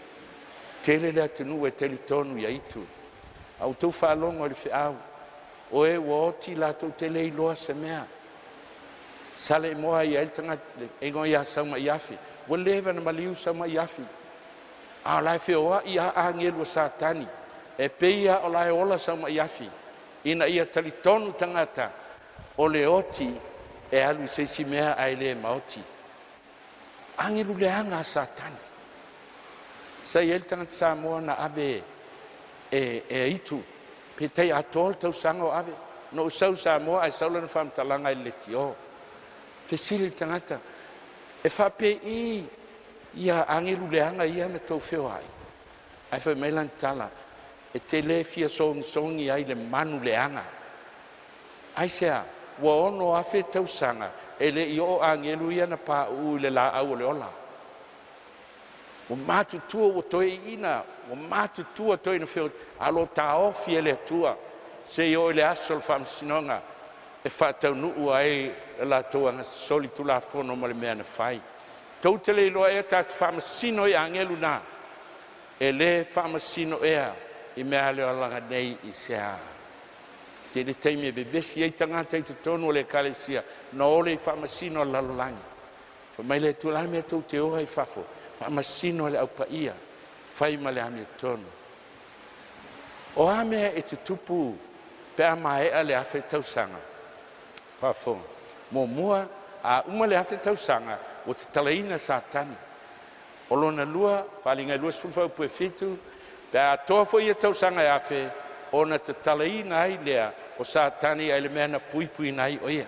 Speaker 1: tele le atunuu e talitonu ia itu, a ua outou faalogo i le feau, o e ua oti latou te le iloa se mea. Saleimoa e i ai le tagata e igoa ia Saumaiafi, ua leva ona maliu Saumaia, a o la e feoai lava agelu a Satani e pei lava o la e ola Saumaiafi, ina ia talitonu tagata o le oti e alu i se isi mea ae le maoti. Agelu leaga a Satani. Sa i ai le tagata Samoa na ave e aitu pe tai atoa le tausaga o ave. Na ou sau i Samoa ae sau lana faamatalaga i le leitio. Fesili le tagata, e faapei ia agelu leaga ia na tou feoai? Ae fai mai lana tala, E te le fia sogisogi ai i le manu leaga. Aisea? Ua 6,000 tausaga e le i oo agelu ia na pauu i le laau o le ola. Ua matutua ua toeaiina, ua matutua toeaina feoti, ae o lo o taofi e le Atua seia oo i le aso o le faamasinoga e faataunuu ai le latou solitulafono ma le mea na fai. Tou te le iloa ea tatou te faamasino i agelu na? E le faamasino ea i mea a le olaga nei i se a? E tele taimi e vevesi ai tagata i totonu o le Ekalesia ona o lea i faamasino a le lalolagi. Fai mai le Atua, o le a le mea tou te o ai i fafo? Faamasino e le Au Paia, fai ma le amiotonu. O a mea e tutupu pe a maea le 1,000 tausaga? Faafofoga. Muamua, a uma le 1,000 tausaga ua tatalaina Satani. O lona lua, Faaaliga e 20 fuaiupu e 7, pe a atoa foi ia tausaga e 1,000 ona tatalaina ai lea o Satani ae le mea na puipuiina ai o ia. O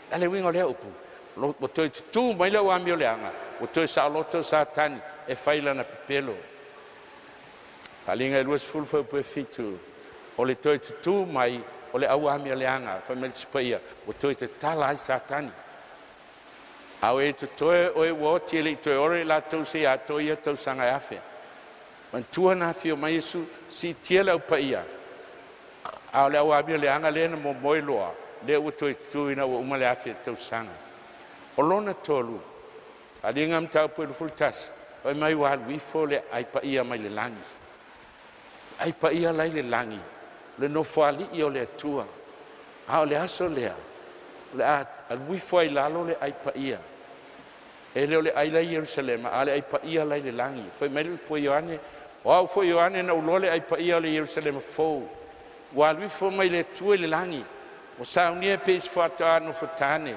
Speaker 1: le a le uiga o lea upu? Ua toe tutu mai le au amioleaga, ua toe saoloto Satani e fai lana pepelo. Faaaliga e 20 fuaiupu e 7, o le toe tutu mai o le au amioleaga, fai mai le Tusi Paia, ua toe tatala ai Satani. A o e totoe o e ua oti e le i toe ola i latou seia atoa ia tausaga e 1,000. Manatua na afio mai Iesu, siitia le Au Paia, a o le au amioleaga lea na momoe loa, lea ua toe tutu ina ua uma le 1,000 tausaga. O lona tolu, Faaaliga Mataupu 21, fai mai ua alu ifo le Ai Paia mai le lagi. Le Ai Paia la e i le lagi, o le Nofoalii o le Atua. A o le aso lea o le a alu ifo ai i lalo le Ai Paia. E le o le ai la e i Ierusalema, a o le Ai Paia la e i le lagi. Fai mai le upu a Ioane, o au foi o Ioane na ou iloa le Ai Paia o le Ierusalema fou, ua alu ifo mai le Atua i le lagi, ua saunia e pei o se faatoa nofotane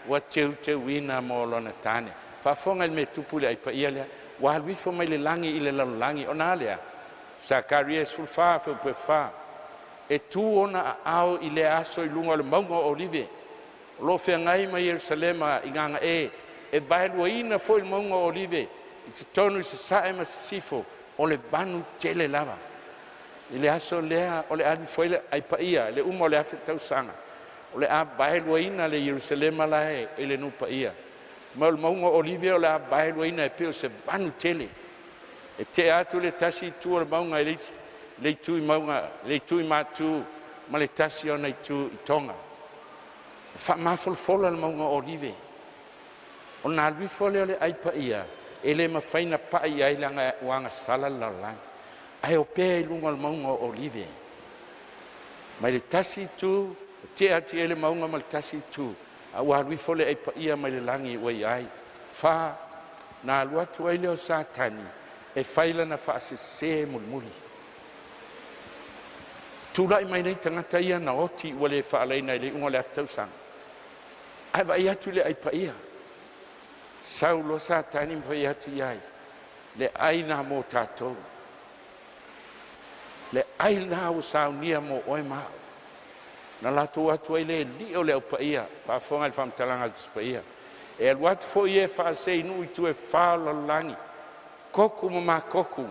Speaker 1: ua teuteuina mo lona tane. Faafofoga i le mea e tupu i le Ai Paia lea, ua alu ifo mai le lagi i le lalolagi. Ona a lea? Sakaria 14 fuaiupu e 4, e tu ona aao i lea aso i luga o le mauga o Olive o lo o feagai ma Ierusalema i gagae, e vaeluaina foi le mauga o Olive i totonu i sasae ma sisifo, o le vanu tele lava. I le aso lea o le a alu ifo ai le Ai Paia i le uma o le 1,000 tausaga, o le a vaeluaina le Ierusalema la e i le nuu paia. Ma o le mauga o Olive o le a vaeluaina e pei o se vanu tele, e tea atu le tasi itu o le mauga i le itu i mauga, le itu i matu ma le tasi ona itu i toga. E faamafolafola le mauga o Olive, ona alu ifo lea o le Ai Paia, e le mafai ona pai i ai leaga ua agasala le lalolagi, ae opea i luga o le mauga o Olive. Mai le tasi itu ua tea atu i ai le mauga ma le tasi itu, a ua alu ifo le Ai Paia mai le lagi ua i ai. Fa, na alu atu ai lea o Satani e fai lana faasese mulimuli. Tulai mai nei tagata ia na oti ua le faalaina i le iuga o le 1,000 tausaga, ae vaai atu i le Ai Paia, sau loa Satani ma fai atu i ai, le ai lena mo tatou, le ai lena ua saunia mo oe ma au. Na latou o atu ai lea e lio le Au Paia. Faafofoga i le faamatalaga a le Tusi Paia, e alu atu foi ia e faasese i nuu i tua e fa o le lalolagi, Koku ma Makoku,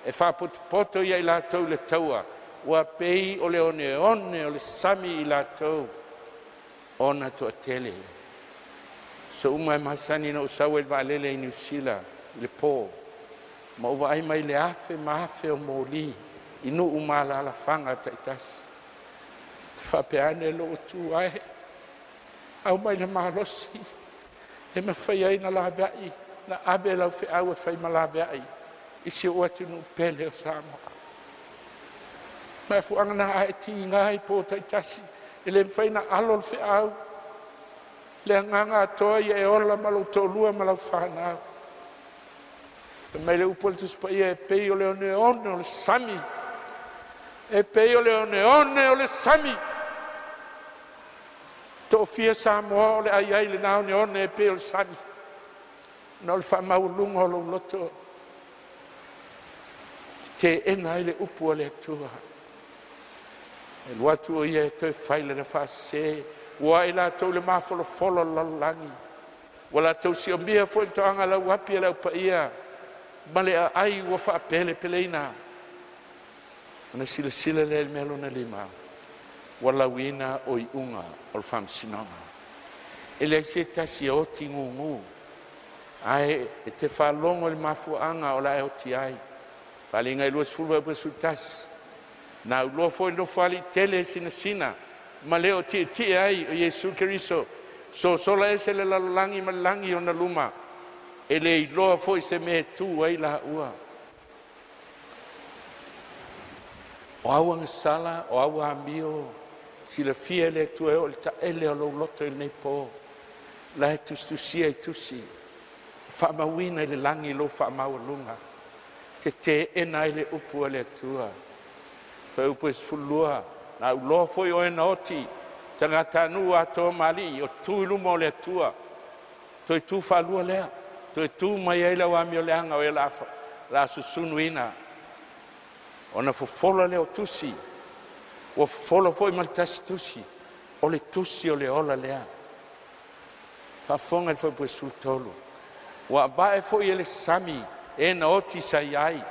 Speaker 1: e faapotopoto ia i latou i le taua, ua pei o le oneone o le sami i latou ona toatele. So uma e masani ona ou sau ai i le vaalele i Niu Sila i le po, ma ou vaai mai i le afe ma afe o moli i nuu ma alaalafaga taitasi. Ou te faapea ane, lou Atua e, aumai le malosi e mafai ai ona laveai, na ave lau feau e fai ma laveai i si ou atunuu pele o Samoa. O le mafuaaga lena, a e tiga i po taitasi, e le mafai ona alo le feau, le agaga atoa ia e ola ma lou toalua ma lau fanau. Fai mai le upu a le Tusi Paia, e pei o le oneone o le sami, e pei o le oneone o le sami. Toafia Samoa o le a i ai i lena oneone e pei o le sami, ona o le faamaualuga o lou loto e teena ai le upu a le Atua. E alu atu o ia e toe fai lana faasese, ua o latou i le mafolafola o le lalolagi, ua latou siomia foi le toaga lauapi o le Au Paia ma le aai ua faapelepeleina. Ona silasila lea i le mea lona lima, ua lauina o iuga o le faamasinoga. E leai se tasi e oti gugu, ae e te faalogo i le mafuaaga o le a e oti ai. Faaaliga e 20 fuaiupu 11, “Na auloa foi le Nofoalii tele e sinasina ma le o tietie ai o Iesu Keriso, sosola ese le lalolagi ma le lagi i ona luma, e le iloa foi se mea e tu ai laua. O au agasala, o au amio, silafia e le Atua e oo i le taele o lou loto i lenei po, la e tusitusia i tusi, faamauina i le lagi lou faamaualuga, e te teena ai le upu a le Atua. Fuaiupu 12, na auloa foi o e na oti, tagatanuu atoa ma alii, o tu i luma o le Atua. Toe tu faalua lea, toe tu mai ai le au amioleaga o e o le a susunuina. Ona fofola lea o tusi, ua fofola foi ma le tasi tusi, o le tusi o le ola lea. Faafofoga i le fuaiupu 13, ua ava'e foi e le sami e na oti sa i ai,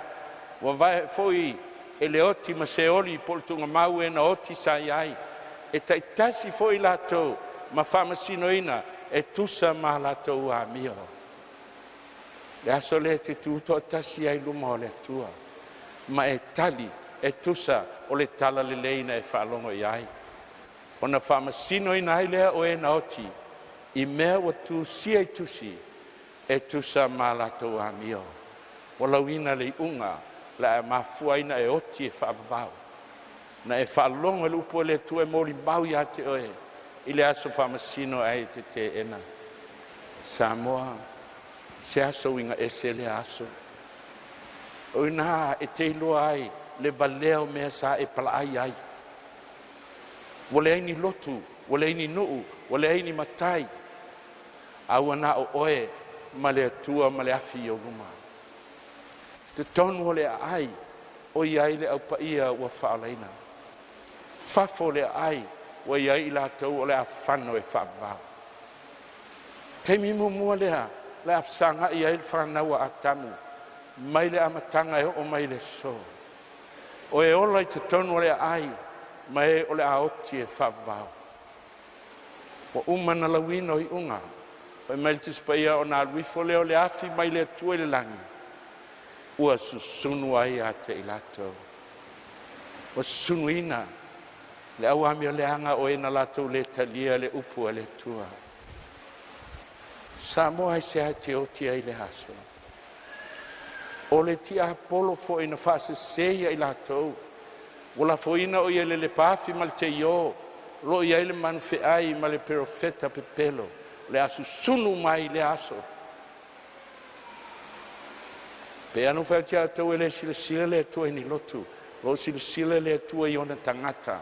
Speaker 1: ua ava'e foi e le oti ma Seoli po o le tuugamau e na oti sa i ai, e taitasi foi i latou ma faamasinoina e tusa ma a latou amio. Le aso lea e te tu toatasi ai i luma o le Atua ma e tali e tusa o le talalelei na e faalogo i ai, ona faamasinoina ai lea o e na oti i mea ua tusia i tusi e tusa ma a latou amio. Ua lauina le iuga o le a mafua ai ona e oti e faavavau, na e faalogo i le upu a le Atua e molimau ia te oe i le aso faamasino ae e te teena. Samoa, se aso uiga ese lea aso, o i ina e te iloa ai le valea o mea sa e palaai ai. Ua leai ni lotu, ua leai ni nuu, ua leai ni matai, a ua na o oe ma le Atua ma le afi i ou luma. I totonu o le aai o i ai le au paia ua faaolaina, fafo o le aai ua i ai i latou o le a fano e faavavau. O le taimi muamua lea o le a fesagai ai le fanau a Atamu mai le amataga e oo mai i le aso, o e ola i totonu o le aai ma e o le a oti e faavavau. Ua uma ona lauina o iuga. Fai mai le Tusi Paia, ona alu ifo lea o le afi mai le Atua i le lagi ua susunu ai ia te i latou. Ua susunuina le au amioleaga o e na latou le talia le upu a le Atua. Samoa, aisea e te oti ai i lea aso? O le tiapolo foi na faasese ia i latou ua lafoina o ia i le lepaafi ma le teio o lo o i ai le manu feai ma le perofeta pepelo o le a susunu uma ai i lea aso. E pei lava ona ou fai atu ia te outou, e le silasila le Atua i ni lotu, o lo o silasila le Atua i ona tagata,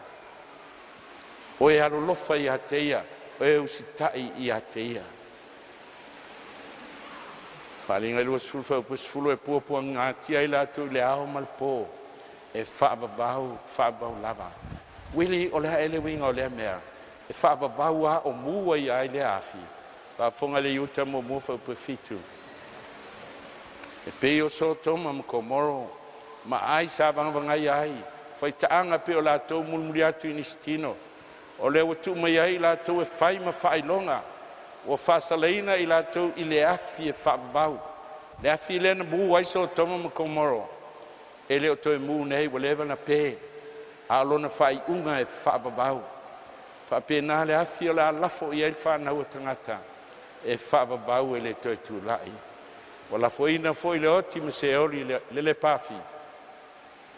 Speaker 1: o e alolofa ia te Ia, o e usitai ia te Ia. Faaaliga 20 fuaiupu 10, e puapuagatia ai latou i le ao ma le po, e faavavau, faavavau lava. Uili, o le a ea le uiga o lea mea? E faavavau a o mu ai lava i lea afi? Faafofoga le Iuta 1 fuaiupu 7, e pei o Sotoma ma Komoro ma ai sa vagavagai ai, faitaaga pei o latou mulimuli atu i nisi tino. O lea ua tuu mai ai i latou e fai ma faailoga, ua faasalaina i latou i le afi e faavavau. Le afi lea na mu ai Sotoma ma Komoro e le o toe mu nei, ua leva ona pe, a o lona faaiuga e faavavau. E faapena le afi o le a lafo i ai le fanau a tagata e faavavau, e le toe tulai. Ua lafoina foi le oti ma Seoli i le lepaafi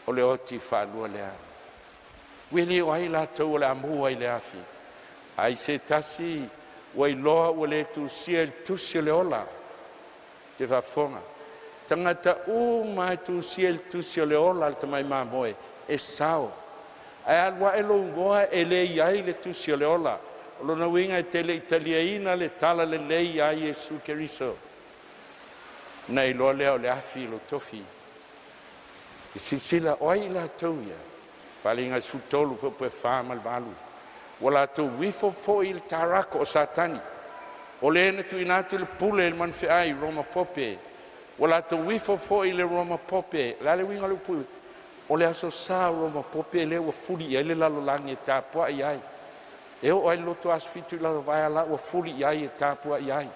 Speaker 1: o le oti faalua lea. Uili o ai latou o le a mu ai i le afi? Ai se tasi ua iloa ua le tusia i le tusi o le ola? E te faafofoga, tagata uma lava e tusia i le tusi o le ola a le Tamai Mamoe e sao, ae alu ae lou igoa e le i ai i le tusi o le ola. O lona uiga e te le i taliaina le talalelei ia Iesu Keriso, ona e iloa lea o le afi lou tofi. E silasila, o ai i latou ia? Faaaliga 13 fuaiupu 4 ma le 8, ua latou ifo foi i le tarako o Satani, o le na tuuina atu le pule i le manu feai Roma Pope, ua latou ifo foi i le Roma Pope. O le a le uiga o le upu O le Aso Sa o Roma Pope lea ua fuli i ai le lalolagi e tapuai ai. E oo lava i le loto Asofitu i lalovaea la ua fuli i ai e tapuai ai.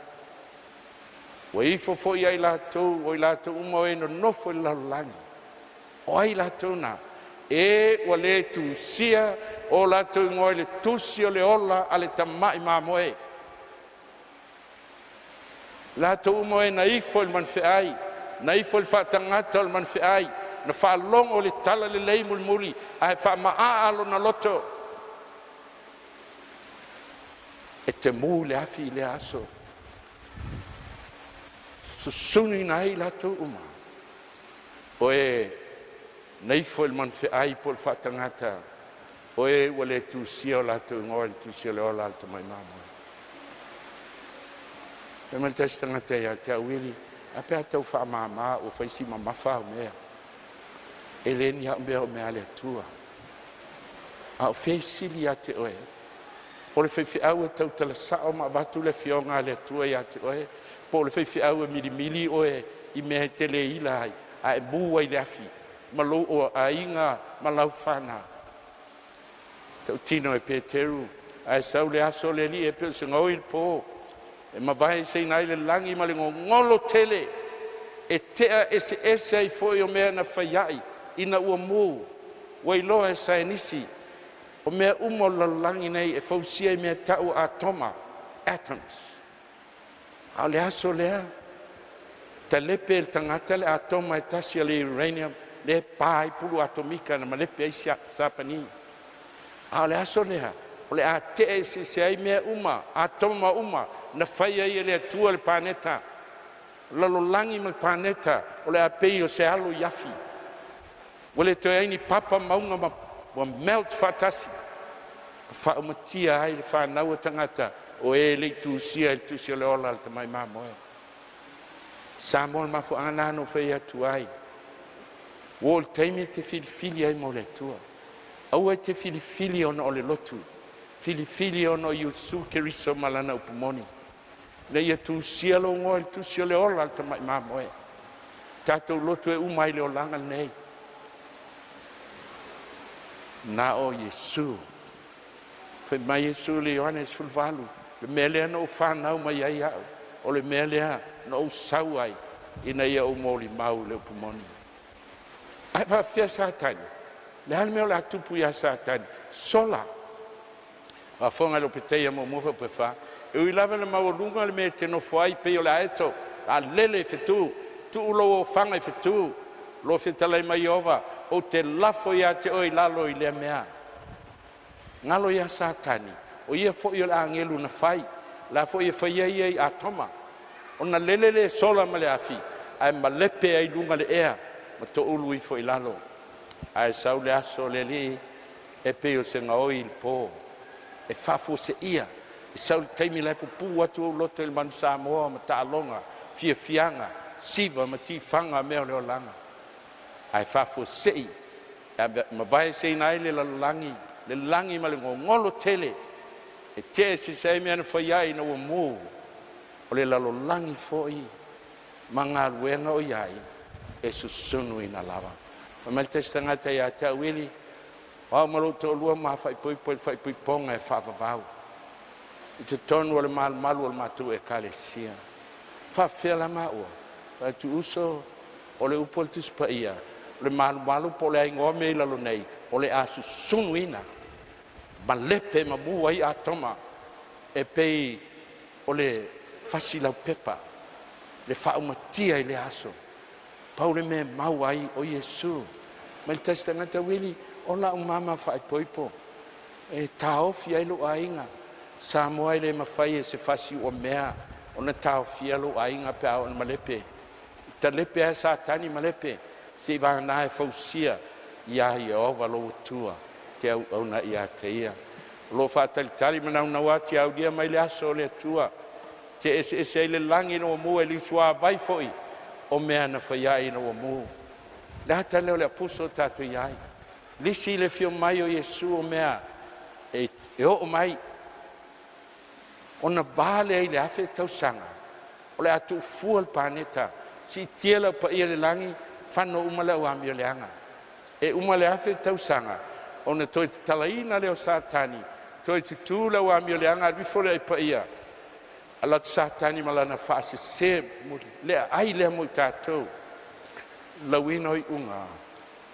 Speaker 1: Ua ifo foi ia i latou, o i latou uma o e nonofo i le lalolagi. O ai latou na? E ua le tusia o latou igoa i le tusi o le ola a le Tamai Mamoe. Latou uma o e na ifo i le manufeai, na ifo i le faatagata o le manufeai, na faalogo i le talalelei mulimuli ae faama'a lona loto, e te mu i le afi i lea aso, susunuina ai i latou uma o e na ifo i le manufeai po o le faatagata, o e ua le tusia o latou igoa i le tusi o le ola a le Tamai Mamoe. Fai mai le tasi tagata ia te au, “Uili, a pe a tau faamama ua fai si mamafa au mea.” E le ni au mea o mea a le Atua. A o fea e sili ia te oe? O le faifeau e tautala sao ma avatu le afioga a le Atua ia te oe, po o le faifeau e milimili oe i mea e te le ila ai ae mu ai i le afi ma lou aiga ma lau fanau? E tautino e Peteru, ae sau le aso o le Alii e pei o se gaoi i le po, e mavaeseina ai le lagi ma le gogolo tele, e tea eseese ai foi o mea na fai ai ina ua mu. Ua iloa e saienisi, o mea uma o le lalolagi nei e fausia i mea e tau o atoma (atoms). A o le aso lea, talepe e le tagata le atoma e tasi a le uranium lea e pa ai pulu atomika na malepe ai Sapani. A o le aso lea o le a te'e eseese ai mea uma, atoma uma na fai ai e le Atua le paneta, lalolagi ma le paneta, o le a pei o se alo i afi. Ua le toe i ai ni papa, mauga ma ua melt faatasi, faaumatia ai le fanau a tagata o e le i tusia i le tusi o le ola a le Tamai Mamoe. Samoa, o le mafuaaga lena na ou fai atu ai, ua oo i le taimi e te filifili ai mo le Atua. Aua e te filifili ona o le lotu, filifili ona o Iesu Keriso ma Lana upu moni, ina ia tusia lou igoa i le tusi o le ola a le Tamai Mamoe. O tatou lotu e uma lava i le olaga lenei. Na o Iesu. Fai mai Iesu ia Ioane 18, le mea lea na ou fanau mai ai au, o le mea lea na ou sau ai, ina ia ou molimau i le upu moni. Ae faafefea Satani? O le a le mea o le a tupu ia Satani? Sola, faafofoga i Lopetaia 1 fuaiupu 4, e ui lava ina maualuga le mea e te nofo ai pei o le aeto, a lele i fetu, tuu lou ofaga i fetu, o lo o fetalai mai Ieova, ou te lafo ia te oe i lalo i lea mea. Galo ia Satani, o ia foi o le agelu na fai, o la foi e faia ia i atoma. Ona lele lea e sola ma le afi ae malepe ai i luga le ea ma toulu ifo i lalo. Ae sau le aso o le Alii e pei o se gaoi i le po, e faafuaseia. E sau le taimi la e pupu atu ou loto i le Manu Samoa ma taaloga, fiafiaga, siva ma tifaga mea o le olaga, ae faafuasei e mavaeseina ai le lalolagi, le lagi ma le gogolo tele, e tea eseese ai mea na fai ai ina ua mu. O le lalolagi foi ma galuega o i ai, e susunuina lava. Fai mai le tasi tagata ia te au, “Uili, o au ma lou toalua ma faaipoipo i le faaipoipoga e faavavau i totonu o le malumalu o le matou ekalesia. E faafefea la maua?” Fai atu, “Uso, o le upu a le Tusi Paia, o le malumalu po o le a igoa mea i lalo nei, o le a susunuina, malepe ma mu ai Atoma e pei o le fasi laupepa, le faaumatia i lea aso. Pau le mea e mau ai o Iesu.” Fai mai le tasi tagata, “Uili, o lau mama faaipoipo e taofi ai lou aiga.” Samoa e le mafai e se fasi uamea ona taofia lou aiga pe a oo ina malepe. E talepe a e Satani malepe, seiavagana e fausia ia Ieova lou Atua e te auauna ai ia te Ia. O lo o faatalitali ma naunau ati ia aulia mai le aso o le Atua e tea eseese ai le lagi ina ua mu, e le suavai foi o mea na fai ai ina ua mu. Le ata lea o le apuso o tatou i ai, lisi le afio mai o Iesu o mea e oo mai, ona va lea i le 1000 tausaga o le a tuufua le paneta, siitia le au paia i le lagi, fano uma le au amioleaga. E uma le 1,000 tausaga ona toe tatalaina lea o Satani, toe tutu le au amioleaga alu ifo le ai paia, alu atu Satani ma lana faasese le aai lea mo i tatou, lauina o iuga,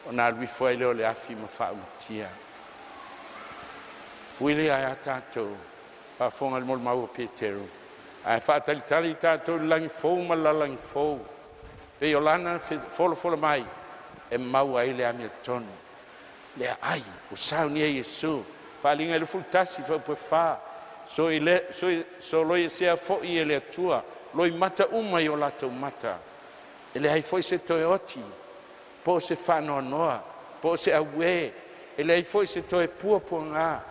Speaker 1: ona alu ifo ai lea o le afi ma faaumatia. Ui lea ia tatou, faafofoga i le molimau a Peteru, ae faatalitali tatou i le lagi fou ma le lalolagi fou, pei o lana folafola mai e maua ai le amiotonu, le aai ua saunia e Iesu. Faaaliga 21 fuaiupu 4, soloiesea foi e le Atua loimata uma i o latou mata, e leai foi se toe oti po o se faanoanoa po o se auē, e leai foi se toe puapuaga,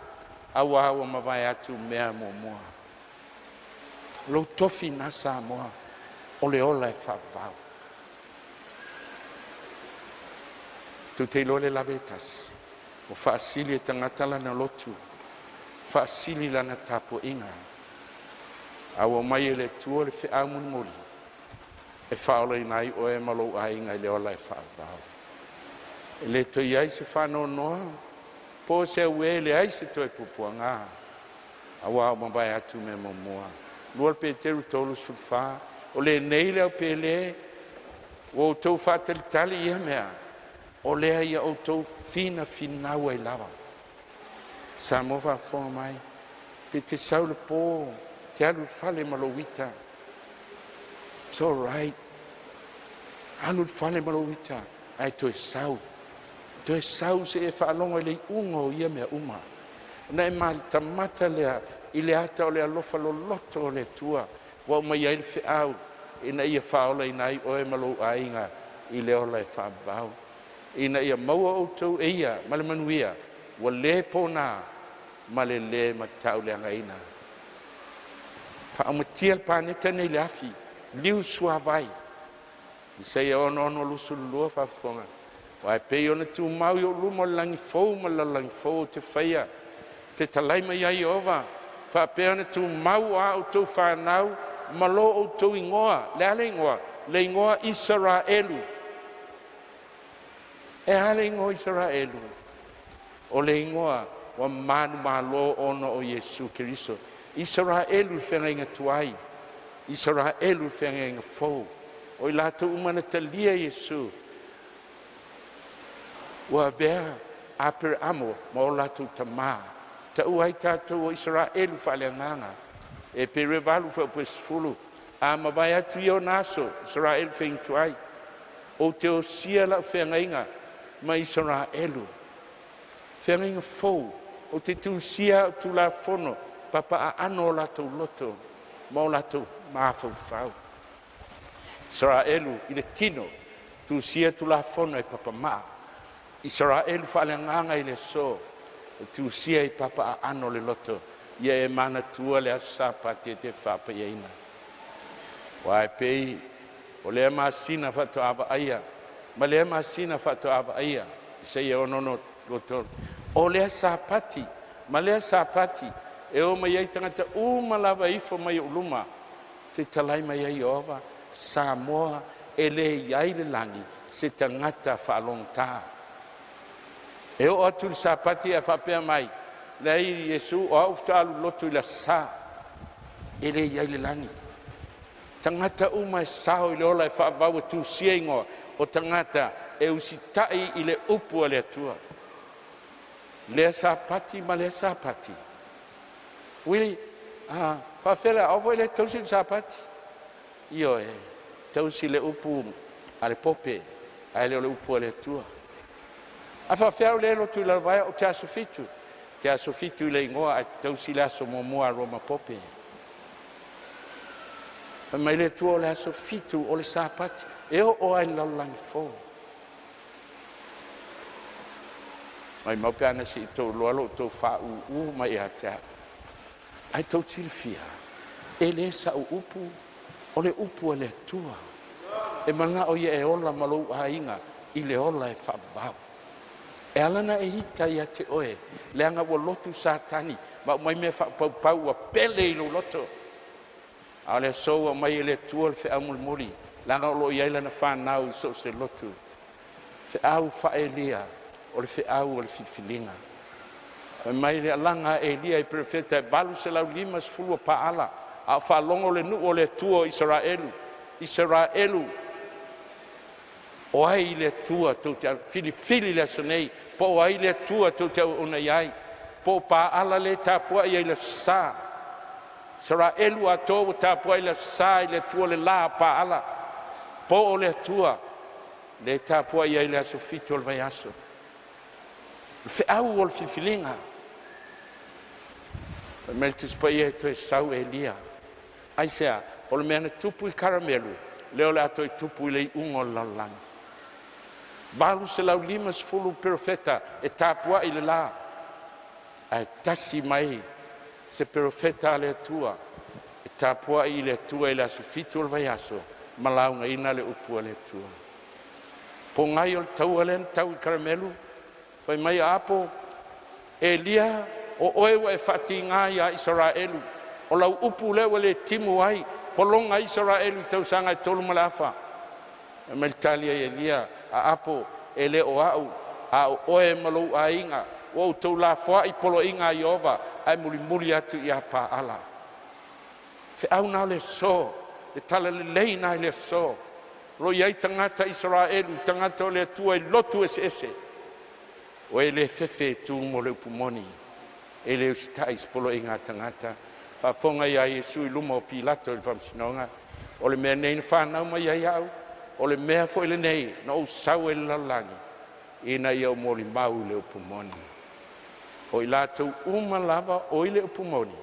Speaker 1: auā ua mavae atu mea muamua. O lou tofi lena Samoa, o le ola e faavavau. Tou te iloa le lave e tasi, ua faasili e tagata lana lotu, faasili lana tapuaiga, a ua aumai e le Atua le feau mulimuli e faaolaina ai oe ma lou aiga i le ola e faavavau. E le toe i ai se faanoanoa po o se auē, leai se toe puapuaga, aua ua mavae atu mea muamua. 2 Peteru 3:14 O lenei le au pele ua outou faatalitali i ia mea, o lea ia outou finafinau ai lava. Samoa faafofoga mai, pe te sau i le po, te alu i le fale ma lou ita, it's alright. Alu i le fale ma lou ita, ae toe sau. Toe sau se i e faalogo i le iuga o ia mea uma. Ona e matamata lea i le ata o le alofa loloto o le Atua ua aumai ai le feau ina ia faaolaina ai oe ma lou aiga i le ola e faavavau, ina ia maua outou e ia ma le manuia ua le pona ma le le matauleagaina. Faaumatia le paneta nei i le afi, liu suavai. Isaia 6:22 faafofoga, aua e pei ona tumau i ou luma o le lagi fou ma le lalolagi fou ou te faia, fetalai mai ai Ieova, faapea ona tumau a outou fanau ma lo outou igoa. Le a le igoa? Le igoa Isaraelu. E a le igoa Isaraelu? O le igoa ua manumalo ona o Iesu Keriso. Isaraelu i le feagaiga tuai, Isaraelu i le feagaiga fou. O i latou uma na talia Iesu ua avea Aperamo ma o latou tama, taua ai tatou o Isaraelu faaleagaga. Eperu 8 fuaiupu 10, a mavae atu ia ona aso, Isaraelu feagaiga tuai, ou te osia lau feagaiga ma Isaraelu, feagaiga fou, ou te tusia au tulafono papaaano o latou loto ma o latou mafaufau. Isaraelu i le tino, tusia tulafono e papamaa. Isaraelu faaleagaga i le aso, e tusia i papa aano o le loto, ia e manatua le aso Sapati e te faapaiaina. Aua e pei o lea masina faatoa vaaia ma lea masina faatoa vaaia, Isaia 66:3, o lea Sapati ma lea Sapati e o mai ai tagata uma lava e ifo mai i ou luma, fetalai mai ai Ieova, Samoa e le i ai i le lagi se tagata faalogogata. E oo atu i le Sapati ae faapea mai, leai Iesu o au faatoa alu i le lotu i le Aso Sa, e le i ai i le lagi. Tagata uma e sao i le ola e faavavau e tusia igoa, o tagata e usitai i le upu a le Atua. Lea Sapati ma lea Sapati. Uili, a faafefea la, o au foi lea e tausi le Sapati. Ioe, tausi le upu a le pope ae le o le upu a le Atua. A faafefea au lea e lotu i Lalovaea ou te aso Fitu, e te aso Fitu i le igoa ae te tausi le aso muamua a Roma pope. Fai mai le Atua o le aso 7 o le Sapati e oo lava i le lalolagi fou. Maumau pe ana sa outou iloa lo outou faaūū mai ia te au. Ae tou te silafia, e le sa'u upu, o le upu a le Atua. E manao ia e ola ma lou aiga i le ola e faavavau. E ala ona e ita ia te oe, leaga ua lotu Satani ma aumai mea faapaupau ua pele i lou loto. A o le aso ua aumai e le Atua le feau mulimuli, leaga o lo o i ai lana fanau i so o se lotu, feau faa-Elia. O le feau o le filifiliga. Fai mai le alaga a Elia i perofeta e 850 o Paala, a o faalogo le nuu o le Atua o Isaraelu, Isaraelu, o ai le Atua tou te filifili i le aso nei, po o ai le Atua tou te auauna i ai, po o Paala lea e tapuai ai i le Aso Sa. Isaraelu atoa ua tapuai i le Aso Sa i le atua le la a Paala, po o le Atua lea e tapuai ai i le aso 7 o le vaiaso. O le feau o le filifiliga. Fai mai le Tusi Paia e toe sau Elia. Aisea? O le mea na tupu i Karamelu, lea o le a toe tupu i le iuga o le lalolagi. 850 perofeta e tapuai i le la, ae tasi mai se perofeta a le Atua e tapuai i le Atua i le aso 7 o le vaiaso ma laugaina le upu a le Atua. Pogai o le taua lea na tau i Karamelu, fai mai Aapo, Elia, o oe ua e faatiga ia Isaraelu, o lau upu lea ua le timu ai, pologa ai Isaraelu i tausaga e 3.5. Fai mai le tali a Elia, Aapo, e le o au, a o oe ma lou aiga ua outou lafoai i poloaiga a Ieova ae mulimuli atu ia Paala. Feau na o le aso, le talalelei na i le aso. O lo o i ai tagata Isaraelu, tagata o le Atua i lotu eseese. O e le fefe e tu mo le upu moni, e le usitai i se poloaiga a tagata. Faafofoga ia Iesu i luma o Pilato i le faamasinoga, o le mea lenei na fanau mai ai au, o le mea foi lenei na ou sau ai i le lalolagi, ina ia ou molimau i le upu moni. O i latou uma lava o i le upu moni,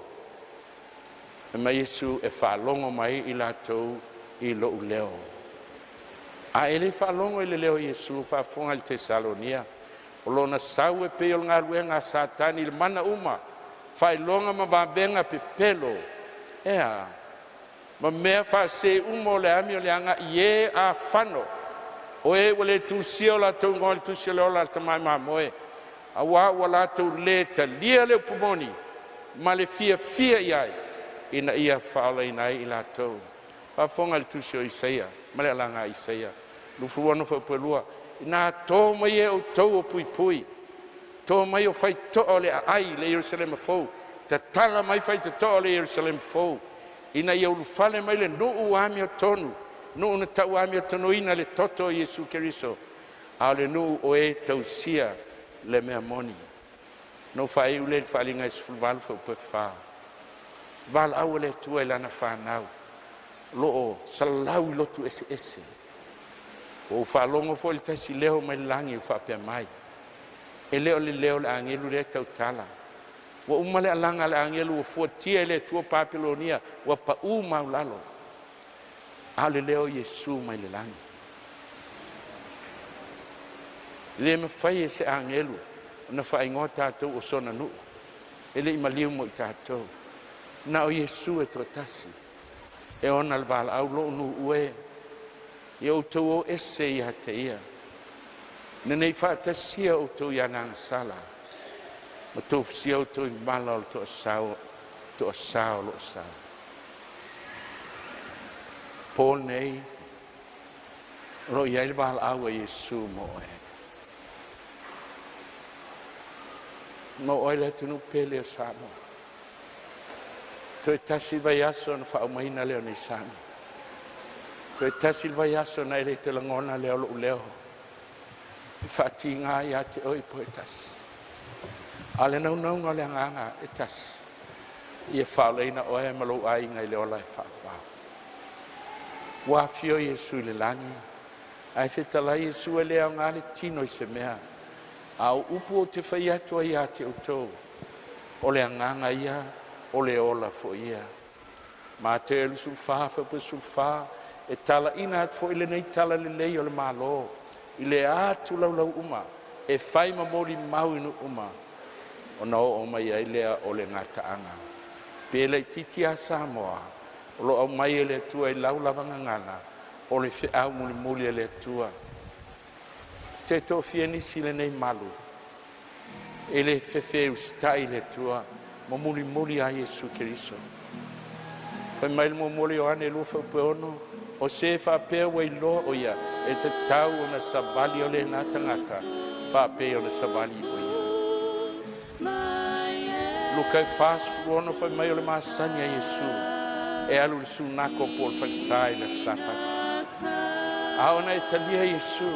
Speaker 1: fai mai Iesu, e faalogo mai i latou i lou leo. A e le faalogo i le leo o Iesu, faafofoga i le Tesalonia, o lona sau e pei o le galuega a Satani i le mana uma, faailoga ma vavega pepelo, e a? Ma mea faasese uma o le amioleaga i e afano, o e ua le tusia o latou igoa i le tusi o le ola a le Tamai Mamoe, aua ua latou le talia le upu moni ma le fiafia i ai ina ia faaolaina ai i latou. Faafofoga i le tusi o Isaia ma le alaga a Isaia 26:2, ina to mai e outou o puipui, to mai o faitotoa o le aai i le Ierusalema fou, tatala mai faitotoa o le Ierusalema fou, ina ia ulufale mai le nuu amiotonu, nuu na tauamiotonuina i le toto o Iesu Keriso, a o le nuu o e tausia le mea moni. Na ou faaiu lea i le faaaliga e 18 fuaiupu e 4. Valaau a le Atua i lana fanau o lo o salalau i lotu eseese. Ua ou faalogo foi i le tasi leo mai le lagi ua faapea mai, e le o le leo o le agelu lea e tautala. Ua uma le alaga a le agelu ua fuatia e le Atua Papelonia ua pau maualalo, a o le leo o Iesu mai le lagi. E le mafai e se agelu ona faaigoa tatou o sona nuu, e le i maliu mo i tatou. Na o Iesu e toatasi e ona le valaau, lou nuu e, ia outou o ese ia te ia, ina nei faatasia outou ia agasala ma tofusia outou i mala o le toasā o lo o sau. Po nei, o lo o i ai le valaau a Iesu mo oe. Mo oe le atunuu pele o Samoa. Toe tasi le vaiaso ona faaumaina lea o Nisana. Toe tasi le vaiaso ona e le toe lagona lea o lou leo e faatiga ia te oe i po e tasi. A o le naunauga o le agaga e tasi, ia faaolaina oe ma lou aiga i le ola e faavavau. Ua afio Iesu i le lagi ae fetalai Iesu, e le aoga le tino i se mea, a o upu ou te fai atu ai ia te outou, o le agaga ia, o le ola foi ia. Mateo 24 fuaiupu 14, e talaina atu foi lenei talalelei o le Malo i le atu laulau uma e fai ma molimau i nuu uma, ona oo mai ai lea o le gataaga. Pe laitiiti a Samoa, o lo o aumai e le Atua i lau lava gagana, o le feau mulimuli e le Atua. E toafia nisi i lenei malu e le fefe e usitai i le Atua ma mulimuli ia Iesu Keriso. Fai mai le muamua o Ioane 2:6, o se faapea ua iloa o ia, e tatau ona savali o lena tagata Faapei o le savali o ia. Luka e 46 fai mai o le masani a Iesu e alu i le sunako po o le falesa i le aso Sapati. A ona e talia Iesu,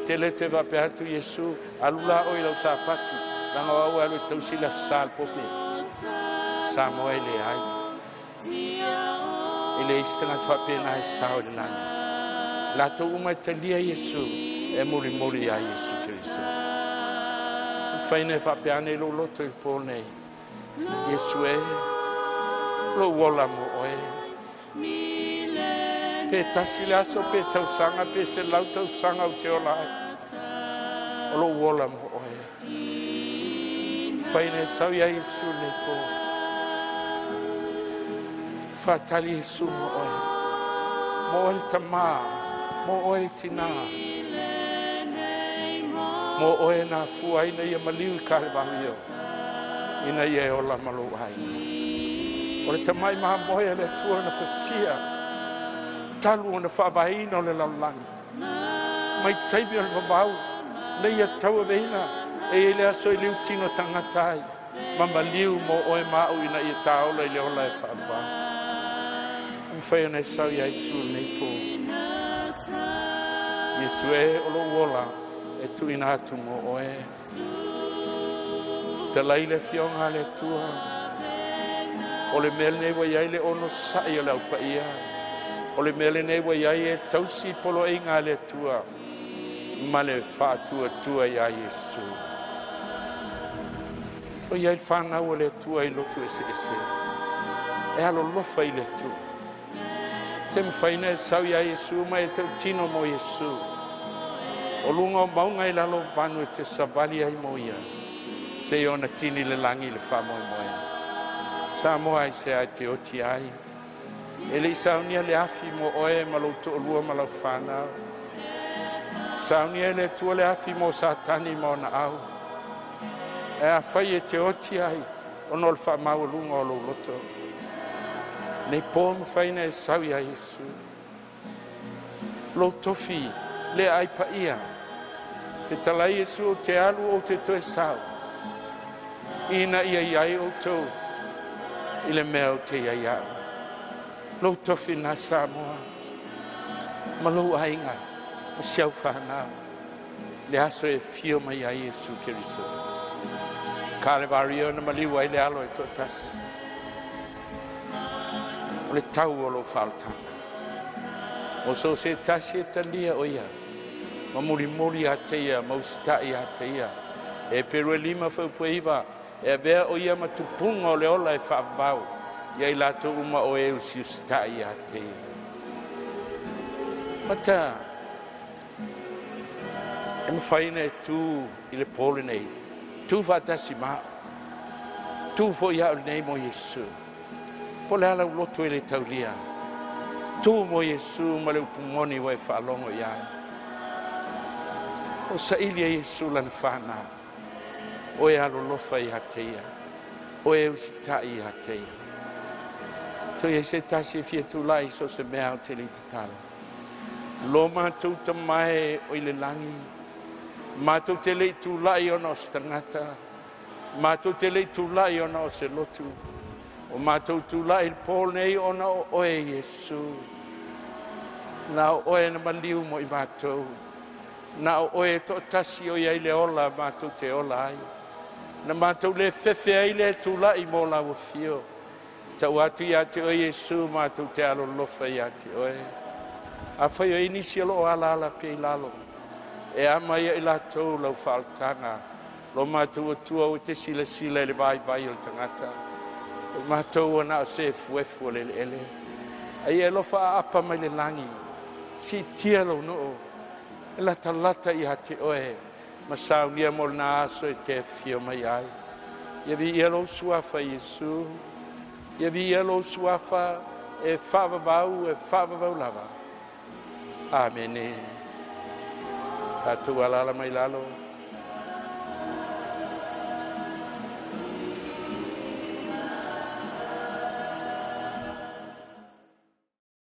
Speaker 1: te le toe faapea atu Iesu, alu la oe i lau Sapati, leaga o au e alu e tausi le Aso Sa i le po. Samoa e leai. E leai se tagata faapena e sao i le lagi. Latou uma e talia Iesu e mulimuli ia Iesu Keriso. Mafai ona e faapea ane i lou loto i le po nei, Iesu e, lou ola mo oe. Pe tasi le aso, pe tausaga, pe 100 tausaga ou te ola ai, o lou ola mo oe. Mafai ona e sau ia Iesu i lenei po. Faatali Iesu mo oe. Mo oe le tamā, mo oe le tinā. Mo oe na afua ai na ia maliu i Kalevario, ina ia e ola ma lou aiga. O le tamai mamoe a le Atua na fasia, talu ona faavaeina o le lalolagi. Mai taimi o le vavau, na ia tauaveina, e i ai le aso e liutino tagata ai, ma maliu mo oe ma au ina ia taola i le ola e faavavau. Mafai ona e sau ia Iesu i lenei po. Iesu e, o lou ola e tuuina atu mo oe. Talai le afioga a le Atua. O le mea lenei ua i ai le onosai o le au paia. O le mea lenei ua i ai e tausi poloaiga a le Atua ma le faatuatua iā Iesu. O i ai le fanau a le Atua i lotu eseese e alolofa i le Atua. Te mafai ona e sau ia Iesu ma e tautino mo Iesu. O luga o mauga i lalo o vanu e te savali ai mo ia. Se i ona tini le lagi i le faamoemoe. Samoa i se ai te oti ai. E le i saunia le afi mo oe ma lou toalua ma lau whanau. Saunia e le Atua le afi mo Satani ma ona au. E a fai e te oti ai, ona o le faamaualuga o lou loto. Nei po mafai ona e sau ia Iesu. Lou tofi le ai paia. Fetalai Iesu ou te alu ou te toe sau. Ina ia iai outou i le mea o te iai au. Lou tofi na Samoa. Ma lou aiga. Ma si au whanau. Le aso e fio mai ai Iesu Keriso. Kalevario na maliu ai le alo e toatasi. O le tau o lou faaolataga. O so se tasi e talia o ia. Ma mulimuli ia te ia, ma usitai ia te ia. Heperu e 5 fuaiupu e 9, e avea o ia ma tupuga o le ola e faavavau, ia i latou uma o e usiusitai ia te ia. Mata, e mafai ona e tu i le po lenei, tu faatasi ma au, tu foi au lenei mo Iesu. Po o le a lau loto e le taulia, tu mo Iesu ma le upu moni ua e faalogo i ai. O saili e Iesu lana whanau, o e alolofa ia te ia, o e usitai ia te ia. Toe e se tasi e fia tulai so se mea o te le tatalo. Lo mātou tamae o i le lagi, mātou te le i tulai ona o se tagata, mātou te le i tulai ona o se lotu, o mātou tulai i le po nei ona o oe Iesu. Na o oe na maliu mo i mātou, na o oe toatasi o iai le ola mātou te ola ai. Na mātou le fefe ai le tulai mo lau afio. Tau atu ia te oe Iesu mātou te alolofa ia te oe. A fai o nisi o loo ala ala pe i lalo. E ama ia i latou lau faaolataga. Lo mātou Atua o te silasila i le vaivai o le tagata. O mātou na o se efuefu o le eleele. Ai e alofa aapa mai le lagi. Siitia lou nuu. E latalata ia te oe. Ma saunia mo lena aso e te afio mai ai. Ia viia lou suafa Iesu. Ia viia lou suafa e faavavau e faavavau lava. Amene. Tatou alaala mai lalo.